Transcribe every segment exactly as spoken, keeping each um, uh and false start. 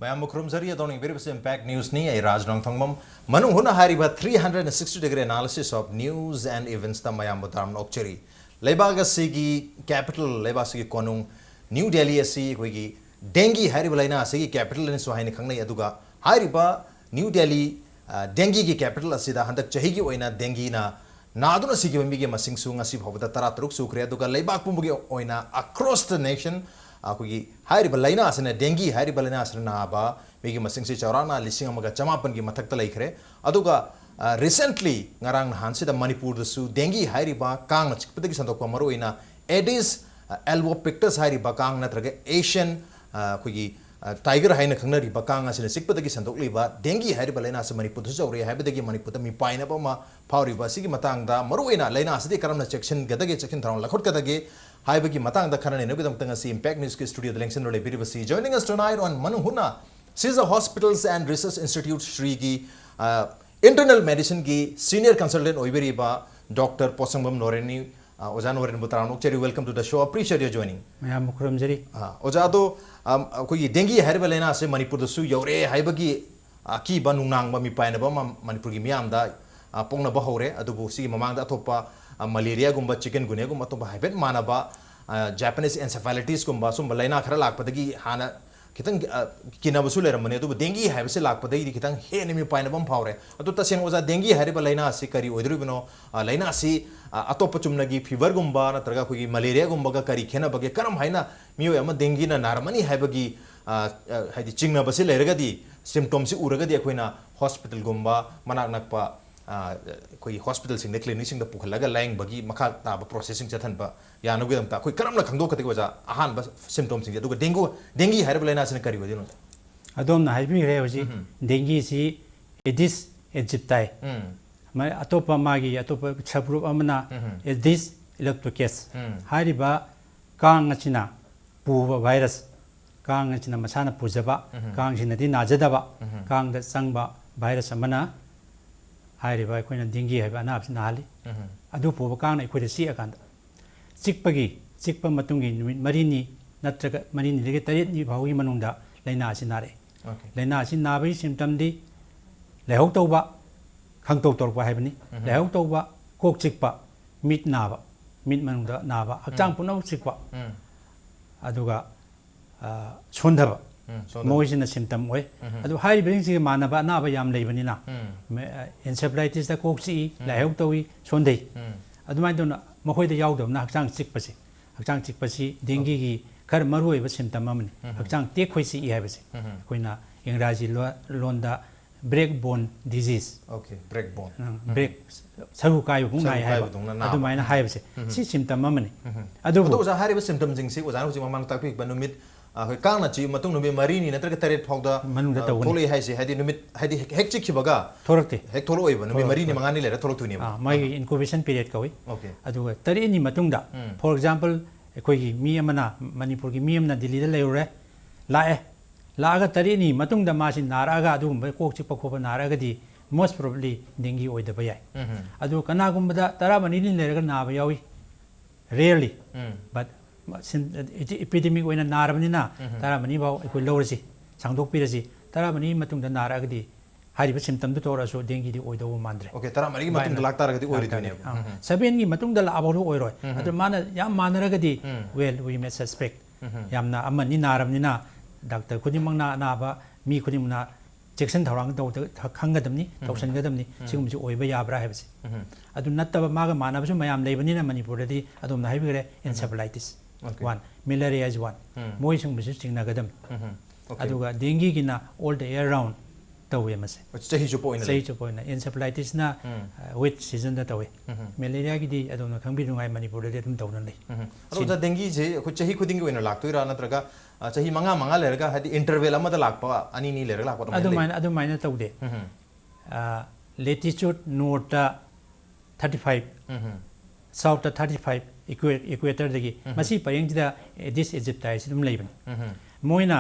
ꯃꯌꯥꯝꯕꯨ ꯈꯨꯔꯨꯝꯖꯔꯤ꯫ ꯑꯗꯣꯝꯅ ꯌꯦꯡꯕꯤꯔꯤꯕꯁꯤ Impact Newsꯅꯤ꯫ ꯑꯩ ꯔꯥꯖ ꯅꯣꯡꯊꯣꯡꯕꯝ꯫ ꯃꯅꯨꯡ ꯍꯨꯠꯅ ꯍꯥꯏꯔꯤꯕ three hundred sixty degree analysis of news and eventsꯇ ꯃꯌꯥꯝꯕꯨ ꯇꯔꯥꯝꯅ ꯑꯣꯛꯆꯔꯤ꯫ ꯂꯩꯕꯥꯛ ꯑꯁꯤꯒꯤ capital, ꯂꯩꯕꯥꯛ ꯑꯁꯤꯒꯤ ꯀꯣꯅꯨꯡ New Delhi ꯑꯁꯤ ꯑꯩꯈꯣꯏꯒꯤ dengue ꯍꯥꯏꯔꯤꯕ ꯂꯥꯏꯅꯥ ꯑꯁꯤꯒꯤ capitalꯅꯁꯨ ꯍꯥꯏꯅ ꯈꯪꯅꯩ꯫ ꯑꯗꯨꯒ ꯍꯥꯏꯔꯤꯕ New Delhi, ꯑ, dengueꯒꯤ capital ꯑꯁꯤꯗ ꯍꯟꯗꯛ ꯆꯍꯤꯒꯤ ꯑꯣꯏꯅ dengueꯅ ꯅꯥꯗꯨꯅ ꯁꯤꯈꯤꯕ ꯃꯤꯒꯤ ꯃꯁꯤꯡꯁꯨ ꯉꯁꯤ ꯐꯥꯎꯕꯗ ꯇꯔꯥꯇꯔꯨꯛ ꯁꯨꯈ꯭ꯔꯦ꯫ ꯑꯗꯨꯒ ꯂꯩꯕꯥꯛ ꯄꯨꯝꯕꯒꯤ ꯑꯣꯏꯅ across the nation ꯑꯩꯈꯣꯏꯒꯤ ꯍꯥꯏꯔꯤꯕ ꯂꯥꯏꯅꯥ ꯑꯁꯤꯅ, dengue ꯍꯥꯏꯔꯤꯕ ꯂꯥꯏꯅꯥ ꯑꯁꯤꯅ ꯅꯥꯕ ꯃꯤꯒꯤ ꯃꯁꯤꯡꯁꯤ ꯆꯥꯎꯔꯥꯛꯅ ꯂꯤꯁꯤꯡ ꯑꯃꯒ ꯆꯃꯥꯄꯟꯒꯤ ꯃꯊꯛꯇ ꯂꯩꯈ꯭ꯔꯦ꯫ ꯑꯗꯨꯒ, ꯑ, recently, ꯉꯔꯥꯡ ꯅꯍꯥꯟꯁꯤꯗ ꯃꯅꯤꯄꯨꯔꯗꯁꯨ dengue ꯍꯥꯏꯔꯤꯕ ꯀꯥꯡꯅ ꯆꯤꯛꯄꯗꯒꯤ ꯁꯟꯗꯣꯛꯄ, ꯃꯔꯨꯑꯣꯏꯅ Aedes, ꯑ, albopictus ꯍꯥꯏꯔꯤꯕ ꯀꯥꯡ ꯅꯠꯇ꯭ꯔꯒ Asian, ꯑ, ꯑꯩꯈꯣꯏꯒꯤ, ꯑ, tiger ꯍꯥꯏꯅ ꯈꯪꯅꯔꯤꯕ ꯀꯥꯡ ꯑꯁꯤꯅ ꯆꯤꯛꯄꯗꯒꯤ ꯁꯟꯗꯣꯛꯂꯤꯕ dengue ꯍꯥꯏꯔꯤꯕ ꯂꯥꯏꯅꯥ ꯑꯁꯤ ꯃꯅꯤꯄꯨꯔꯗꯁꯨ ꯌꯧꯔꯛꯑꯦ ꯍꯥꯏꯕꯗꯒꯤ ꯃꯅꯤꯄꯨꯔꯗ ꯃꯤꯄꯥꯏꯅꯕ ꯑꯃ ꯐꯥꯎꯔꯤꯕ ꯑꯁꯤꯒꯤ ꯃꯇꯥꯡꯗ, ꯃꯔꯨꯑꯣꯏꯅ ꯂꯥꯏꯅꯥ ꯑꯁꯤꯗꯒꯤ ꯀꯔꯝꯅ ꯆꯦꯛꯁꯤꯟꯒꯗꯒꯦ, ꯆꯦꯛꯁꯤꯟ ꯊꯧꯔꯥꯡ ꯂꯧꯈꯠꯀꯗꯒꯦ ꯍꯥꯏꯕꯒꯤ ꯃꯇꯥꯡꯗ ꯈꯟꯅ ꯅꯩꯅꯕꯒꯤꯗꯃꯛꯇ ꯉꯁꯤ Impact Newsꯀꯤ studioꯗ ꯂꯦꯡꯁꯤꯟꯗꯨꯅ ꯂꯩꯕꯤꯔꯤꯕꯁꯤ, joining us tonight on ꯃꯅꯨꯡ ꯍꯨꯠꯅ, ꯁꯤꯖ Hospitals and Research Institute ꯁ꯭ꯔꯤꯒꯤ, ꯑ, internal medicineꯒꯤ senior consultant ꯑꯣꯏꯕꯤꯔꯤꯕ Doctor ꯄꯣꯠꯁꯪꯕꯝ ꯅꯣꯔꯦꯟꯅꯤ꯫ ꯑ, ꯑꯣꯖꯥ ꯅꯣꯔꯦꯟꯕꯨ ꯇꯔꯥꯝꯅ ꯑꯣꯛꯆꯔꯤ꯫ Welcome to the show. Appreciate your joining. ꯃꯌꯥꯝꯕꯨ ꯈꯨꯔꯨꯝꯖꯔꯤ꯫ ꯑ, ꯑꯣꯖꯥ, ꯑꯗꯣ, ꯑꯝ, ꯑꯩꯈꯣꯏꯒꯤ dengue ꯍꯥꯏꯔꯤꯕ ꯂꯥꯏꯅꯥ ꯑꯁꯤ ꯃꯅꯤꯄꯨꯔꯗꯁꯨ ꯌꯧꯔꯛꯑꯦ ꯍꯥꯏꯕꯒꯤ ꯑꯀꯤꯕ ꯅꯨꯡꯅꯥꯡꯕ ꯃꯤꯄꯥꯏꯅꯕ ꯑꯃ ꯃꯅꯤꯄꯨꯔꯒꯤ ꯃꯤꯌꯥꯝꯗ, ꯑ, ꯄꯣꯛꯅꯕ ꯍꯧꯔꯦ꯫ ꯑꯗꯨꯕꯨ ꯁꯤꯒꯤ ꯃꯃꯥꯡꯗ ꯑꯇꯣꯞꯄ, ꯑ, malariaꯒꯨꯝꯕ, chikungunyaꯒꯨꯝꯕ, ꯑꯇꯣꯞꯄ ꯍꯥꯏꯐꯦꯠ ꯃꯥꯟꯅꯕ, ꯑ, Japanese encephalitisꯀꯨꯝꯕ ꯁꯨꯝꯕ ꯂꯥꯏꯅꯥ ꯈꯔ ꯂꯥꯛꯄꯗꯒꯤ ꯍꯥꯟꯅ ꯈꯤꯇꯪ, ꯑ, ꯀꯤꯅꯕꯁꯨ ꯂꯩꯔꯝꯕꯅꯤ꯫ ꯑꯗꯨꯕꯨ dengue ꯍꯥꯏꯕꯁꯤ ꯂꯥꯛꯄꯗꯒꯤꯗꯤ ꯈꯤꯇꯪ ꯍꯦꯟꯅ ꯃꯤꯄꯥꯏꯅꯕ ꯑꯃ ꯐꯥꯎꯔꯦ꯫ ꯑꯗꯨ ꯇꯁꯦꯡꯅ ꯑꯣꯖꯥ, dengue ꯍꯥꯏꯔꯤꯕ ꯂꯥꯏꯅꯥ ꯑꯁꯤ ꯀꯔꯤ ꯑꯣꯏꯗꯣꯔꯤꯕꯅꯣ? ꯑ, ꯂꯥꯏꯅꯥ ꯑꯁꯤ, ꯑ, ꯑꯇꯣꯞꯄ ꯆꯨꯝꯅꯒꯤ feverꯒꯨꯝꯕ ꯅꯠꯇ꯭ꯔꯒ ꯑꯩꯈꯣꯏꯒꯤ malariaꯒꯨꯝꯕꯒ ꯀꯔꯤ ꯈꯦꯠꯅꯕꯒꯦ? ꯀꯔꯝ ꯍꯥꯏꯅ ꯃꯤꯑꯣꯏ ꯑꯃ dengueꯅ ꯅꯥꯔꯝꯃꯅꯤ ꯍꯥꯏꯕꯒꯤ, ꯑ, ꯑ, ꯍꯥꯏꯗꯤ ꯆꯤꯡꯅꯕꯁꯤ ꯂꯩꯔꯒꯗꯤ, symptomꯁꯤ ꯎꯔꯒꯗꯤ ꯑꯩꯈꯣꯏꯅ hospitalꯒꯨꯝꯕ, ꯃꯅꯥꯛ ꯅꯛꯄ, ꯑ, ꯑꯩꯈꯣꯏꯒꯤ hospitalꯁꯤꯡꯗ, clinicꯁꯤꯡꯗ ꯄꯨꯈꯠꯂꯒ ꯂꯥꯌꯦꯡꯕꯒꯤ ꯃꯈꯥ ꯇꯥꯕ processꯁꯤꯡ ꯆꯠꯍꯟꯕ ꯌꯥꯅꯕꯒꯤꯗꯃꯛꯇ ꯑꯩꯈꯣꯏ ꯀꯔꯝꯅ ꯈꯪꯗꯣꯛꯀꯗꯒꯦ ꯑꯣꯖꯥ? ꯑꯍꯥꯟꯕ symptomꯁꯤꯡꯁꯦ, ꯑꯗꯨꯒ dengue, dengue ꯍꯥꯏꯔꯤꯕ ꯂꯥꯏꯅꯥꯁꯤꯅ ꯀꯔꯤ ꯑꯣꯏꯗꯣꯏꯅꯣ ꯑꯣꯖꯥ? ꯑꯗꯣꯝꯅ ꯍꯥꯏꯕꯤꯈ꯭ꯔꯦ ꯍꯧꯖꯤꯛ, ꯎꯝ꯫ Dengueꯁꯤ Aedes aegypti꯫ ꯎꯝ꯫ ꯃ-, ꯑꯇꯣꯞꯄ ꯃꯥꯒꯤ ꯑꯇꯣꯞꯄ subgroup ꯑꯃꯅ ꯎꯝ꯫ Aedes albopictus꯫ ꯎꯝ꯫ ꯍꯥꯏꯔꯤꯕ ꯀꯥꯡ ꯑꯁꯤꯅ ꯄꯨꯕ virus, ꯀꯥꯡ ꯑꯁꯤꯅ ꯃꯁꯥꯅ ꯄꯨꯖꯕ, ꯎꯝ꯫ ꯀꯥꯡꯁꯤꯅꯗꯤ ꯅꯥꯖꯗꯕ, ꯎꯝ꯫ ꯀꯥꯡꯗ ꯆꯪꯕ virus ꯑꯃꯅ ꯍꯥꯏꯔꯤꯕ ꯑꯩꯈꯣꯏꯅ dengue ꯍꯥꯏꯕ ꯑꯅꯥꯕꯁꯤ ꯅꯥꯍꯜꯂꯤ꯫ ꯎꯝ꯫ ꯑꯗꯨ ꯄꯨꯕ ꯀꯥꯡꯅ ꯑꯩꯈꯣꯏꯗ ꯆꯤꯛꯑꯀꯥꯟꯗ, ꯆꯤꯛꯄꯒꯤ, ꯆꯤꯛꯄ ꯃꯇꯨꯡꯒꯤ ꯅꯨꯃꯤꯠ ꯃꯔꯤꯅꯤ ꯅꯠꯇ꯭ꯔꯒ ꯃꯔꯤꯅꯤꯗꯒꯤ ꯇꯔꯦꯠꯅꯤ ꯐꯥꯎꯒꯤ ꯃꯅꯨꯡꯗ ꯂꯥꯏꯅꯥ ꯑꯁꯤ ꯅꯥꯔꯛꯏ꯫ Okay. ꯂꯥꯏꯅꯥ ꯑꯁꯤ ꯅꯥꯕꯒꯤ ꯁꯤꯝꯇꯝꯗꯤ ꯂꯥꯏꯍꯧ ꯇꯧꯕ, ꯈꯪꯇꯧ ꯇꯧꯔꯛꯄ ꯍꯥꯏꯕꯅꯤ. ꯂꯥꯏꯍꯧ ꯇꯧꯕ, ꯀꯣꯛ ꯆꯤꯛꯄ, ꯃꯤꯠ ꯅꯥꯕ, ꯃꯤꯠ ꯃꯅꯨꯡꯗ ꯅꯥꯕ, ꯍꯛꯆꯥꯡ ꯄꯨꯝꯅꯃꯛ ꯆꯤꯛꯄ, ꯎꯝ. ꯑꯗꯨꯒ ꯑ, ꯁꯣꯟꯊꯕ, ꯎꯝ, ꯁꯣꯟꯊꯕ. ꯃꯈꯣꯏꯁꯤꯅ ꯁꯤꯝꯇꯝ ꯑꯣꯏ. ꯎꯝ. ꯑꯗꯨ ꯍꯥꯏꯔꯤꯕꯁꯤꯡꯁꯤꯒ ꯃꯥꯟꯅꯕ ꯑꯅꯥꯕ ꯌꯥꯝ ꯂꯩꯕꯅꯤꯅ, ꯎꯝ. ꯃꯦ-, ꯑ, encephalitisꯇ ꯀꯣꯛ ꯆꯤꯛꯏ, ꯎꯝ. ꯂꯥꯏꯍꯧ ꯇꯧꯏ, ꯁꯣꯟꯊꯩ. ꯎꯝ. ꯑꯗꯨꯃꯥꯏꯅ ꯇꯧꯅ ꯃꯈꯣꯏꯗ ꯌꯥꯎꯗꯕꯅ ꯍꯛꯆꯥꯡ ꯆꯤꯛꯄꯁꯦ, ꯍꯛꯆꯥꯡ ꯆꯤꯛꯄꯁꯤ dengueꯒꯤ ꯈꯔ ꯃꯔꯨꯑꯣꯏꯕ ꯁꯤꯝꯇꯝ ꯑꯃꯅꯤ. ꯎꯝ. ꯍꯛꯆꯥꯡ ꯇꯦꯛꯈꯣꯏ ꯆꯤꯛꯏ ꯍꯥꯏꯕꯁꯦ ꯎꯝ. ꯑꯩꯈꯣꯏꯅ ꯏꯪꯒ꯭ꯔꯥꯖꯤ ꯂꯣ-, ꯂꯣꯟꯗ break bone disease, Okay, break bone. ꯎꯝ, break, ꯁꯔꯨ ꯀꯥꯏꯕ ꯃꯨꯛ ꯁꯔꯨ ꯅꯥꯏ ꯍꯥꯏꯕ, ꯀꯥꯏꯕꯗꯧꯅ ꯅꯥꯕ. ꯑꯗꯨꯃꯥꯏꯅ ꯍꯥꯏꯕꯁꯦ, ꯎꯝ. ꯁꯤ ꯁꯤꯝꯇꯝ ꯑꯃꯅꯤ. ꯎꯝ. ꯑꯗꯨꯕꯨ ꯑꯗꯣ ꯑꯣꯖꯥ, ꯍꯥꯏꯔꯤꯕ ꯁꯤꯝꯇꯝꯁꯤꯡꯁꯤ ꯑꯣꯖꯥꯅ ꯍꯧꯖꯤꯛ ꯃꯃꯥꯡꯗ ꯇꯥꯛꯄꯤꯕ ꯅꯨꯃꯤꯠ, ꯑ, ꯑꯩꯈꯣꯏ ꯀꯥꯡꯅ ꯆꯤꯛꯄ ꯃꯇꯨꯡ ꯅꯨꯃꯤꯠ ꯃꯔꯤꯅꯤ ꯅꯠꯇ꯭ꯔꯒ ꯇꯔꯦꯠ ꯐꯥꯎꯗ, ꯃꯅꯨꯡꯗ ꯑ, ꯇꯧꯒꯅꯤ. ꯊꯣꯛꯂꯛꯏ ꯍꯥꯏꯁꯦ, ꯍꯥꯏꯗꯤ ꯅꯨꯃꯤꯠ, ꯍꯥꯏꯗꯤ ꯍꯦꯛ, ꯍꯦꯛ ꯆꯤꯛꯈꯤꯕꯒ ꯊꯣꯛꯂꯛꯇꯦ. ꯍꯦꯛ ꯊꯣꯛꯂꯛꯑꯣꯏꯕ, ꯅꯨꯃꯤꯠ ꯊꯣꯛꯂꯛꯑꯣꯏ, ꯃꯔꯤꯅꯤ ꯃꯉꯥꯅꯤ ꯂꯩꯔꯒ ꯊꯣꯛꯂꯛꯇꯣꯏꯅꯦꯕ. ꯑꯥ, ꯃꯥꯒꯤ incubation period ꯀꯧꯏ. Okay. ꯑꯗꯨꯒ ꯇꯔꯦꯠꯅꯤ ꯃꯇꯨꯡꯗ, ꯎꯝ. for example, ꯑꯩꯈꯣꯏꯒꯤ ꯃꯤ ꯑꯃꯅ, ꯃꯅꯤꯄꯨꯔꯒꯤ ꯃꯤ ꯑꯃꯅ ꯗꯤꯜꯂꯤꯗ ꯂꯩꯔꯨꯔꯦ, ꯂꯥꯛꯑꯦ, ꯂꯥꯛꯑꯒ ꯇꯔꯦꯠꯅꯤ ꯃꯇꯨꯡꯗ ꯃꯥꯁꯤ ꯅꯥꯔꯛꯑꯒ, ꯑꯗꯨꯒꯨꯝꯕ ꯀꯣꯛ ꯆꯤꯛꯄ ꯈꯣꯠꯄ ꯅꯥꯔꯛꯑꯒꯗꯤ, most probably dengue ꯑꯣꯏꯗꯕ ꯌꯥꯏ. ꯎꯝ. ꯑꯗꯨ ꯀꯅꯥꯒꯨꯝꯕꯗ ꯇꯔꯥꯃꯔꯤꯅꯤ ꯂꯩꯔꯒ ꯅꯥꯕ ꯌꯥꯎꯏ, rarely, ꯎꯝ. but epidemic ꯑꯣꯏꯅ ꯅꯥꯔꯕꯅꯤꯅ, ꯎꯝ. ꯇꯔꯥꯃꯔꯤ ꯐꯥꯎ ꯑꯩꯈꯣꯏ ꯂꯧꯔꯁꯤ, ꯁꯥꯡꯗꯣꯛꯄꯤꯔꯁꯤ. ꯇꯔꯥꯃꯔꯤ ꯃꯇꯨꯡꯗ ꯅꯥꯔꯛꯑꯒꯗꯤ, ꯍꯥꯏꯔꯤꯕ ꯁꯤꯝꯇꯝꯗꯨ ꯇꯧꯔꯛꯑꯁꯨ dengueꯗꯤ ꯑꯣꯏꯗꯧꯕ ꯃꯥꯟꯗ꯭ꯔꯦ. Okay, ꯇꯔꯥꯃꯔꯤꯒꯤ ꯃꯇꯨꯡꯗ ꯂꯥꯛꯇꯥꯔꯒꯗꯤ ꯑꯣꯏꯔꯣꯏꯗꯣꯏꯅꯦꯕ. ꯑꯥ, ꯎꯝ. sevenꯒꯤ ꯃꯇꯨꯡꯗ ꯂꯥꯛꯑꯕꯁꯨ ꯑꯣꯏꯔꯣꯏ. ꯎꯝ. ꯑꯗꯨ ꯃꯥꯅ ꯌꯥꯝ ꯃꯥꯟꯅꯔꯒꯗꯤ, ꯎꯝ. well, we may suspect. ꯎꯝ. ꯌꯥꯝꯅ ꯑꯃꯅꯤ ꯅꯥꯔꯕꯅꯤꯅ, ꯗꯥꯛꯇꯔ ꯈꯨꯗꯤꯡꯃꯛꯅ ꯑꯅꯥꯕ ꯃꯤ ꯈꯨꯗꯤꯡꯃꯛꯅ ꯆꯦꯛꯁꯤꯟ ꯊꯧꯔꯥꯡ ꯇꯧꯗ-, ꯈꯪꯒꯗꯕꯅꯤ, ꯎꯝ. ꯇꯧꯁꯤꯟꯒꯗꯕꯅꯤ, ꯎꯝ. ꯁꯤꯒꯨꯝꯕꯁꯤ ꯑꯣꯏꯕ ꯌꯥꯕ꯭ꯔꯥ ꯍꯥꯏꯕꯁꯤ. ꯎꯝ. ꯑꯗꯨ ꯅꯠꯇꯕ ꯃꯥꯒ ꯃꯥꯟꯅꯕꯁꯨ ꯃꯌꯥꯝ ꯂꯩꯕꯅꯤꯅ, ꯃꯅꯤꯄꯨꯔꯗꯗꯤ ꯑꯗꯣꯝꯅ ꯍꯥꯏꯕꯤꯈ꯭ꯔꯦ, encephalitis. Okay. One, malaria is one. Um. ꯃꯣꯏꯁꯤꯡꯕꯁꯤꯁꯨ ꯆꯤꯡꯅꯒꯗꯕꯅꯤ. Um. Okay. ꯑꯗꯨꯒ dengueꯒꯤꯅ all the year round ꯇꯧꯋꯦ ꯃꯁꯦ. ꯆꯍꯤ ꯆꯨꯞꯄ ꯑꯣꯏꯅ ꯂꯩ. ꯆꯍꯤ ꯆꯨꯞꯄ ꯑꯣꯏꯅ. Encephalitisꯅ, ꯎꯝ. ꯑ, wet seasonꯗ ꯇꯧꯋꯦ. ꯎꯝ. Malariaꯒꯤꯗꯤ ꯑꯗꯣꯝꯅ ꯈꯪꯕꯤꯗꯨꯉꯥꯏ ꯃꯅꯤꯄꯨꯔꯗꯗꯤ ꯑꯗꯨꯝ ꯇꯧꯅ ꯂꯩ. ꯎꯝ. ꯑꯗꯣ ꯁꯤ- ꯑꯣꯖꯥ, dengueꯁꯦ ꯑꯩꯈꯣꯏ ꯆꯍꯤ ꯈꯨꯗꯤꯡꯒꯤ ꯑꯣꯏꯅ ꯂꯥꯛꯇꯣꯏꯔꯥ, ꯅꯠꯇ꯭ꯔꯒ, ꯑ, ꯆꯍꯤ ꯃꯉꯥ ꯃꯉꯥ ꯂꯩꯔꯒ, ꯍꯥꯏꯗꯤ interval ꯑꯃꯗ ꯂꯥꯛꯄ, ꯑꯅꯤꯅꯤ ꯂꯩꯔꯒ ꯂꯥꯛꯄ ꯑꯗꯨꯃꯥꯏꯅ ꯂꯩ? ꯑꯗꯨꯃꯥꯏꯅ, ꯑꯗꯨꯃꯥꯏꯅ ꯇꯧꯗꯦ. ꯎꯝ. ꯑ, latitude northꯇ thirty five, ꯎꯝ. southꯇ thirty five, equa-, equatorꯗꯒꯤ, ꯎꯝ. ꯃꯁꯤ ꯄꯔꯦꯡꯁꯤꯗ Aedes aegypti ꯍꯥꯏꯁꯤ ꯑꯗꯨꯝ ꯂꯩꯕꯅꯤ. ꯎꯝ. ꯃꯣꯏꯅ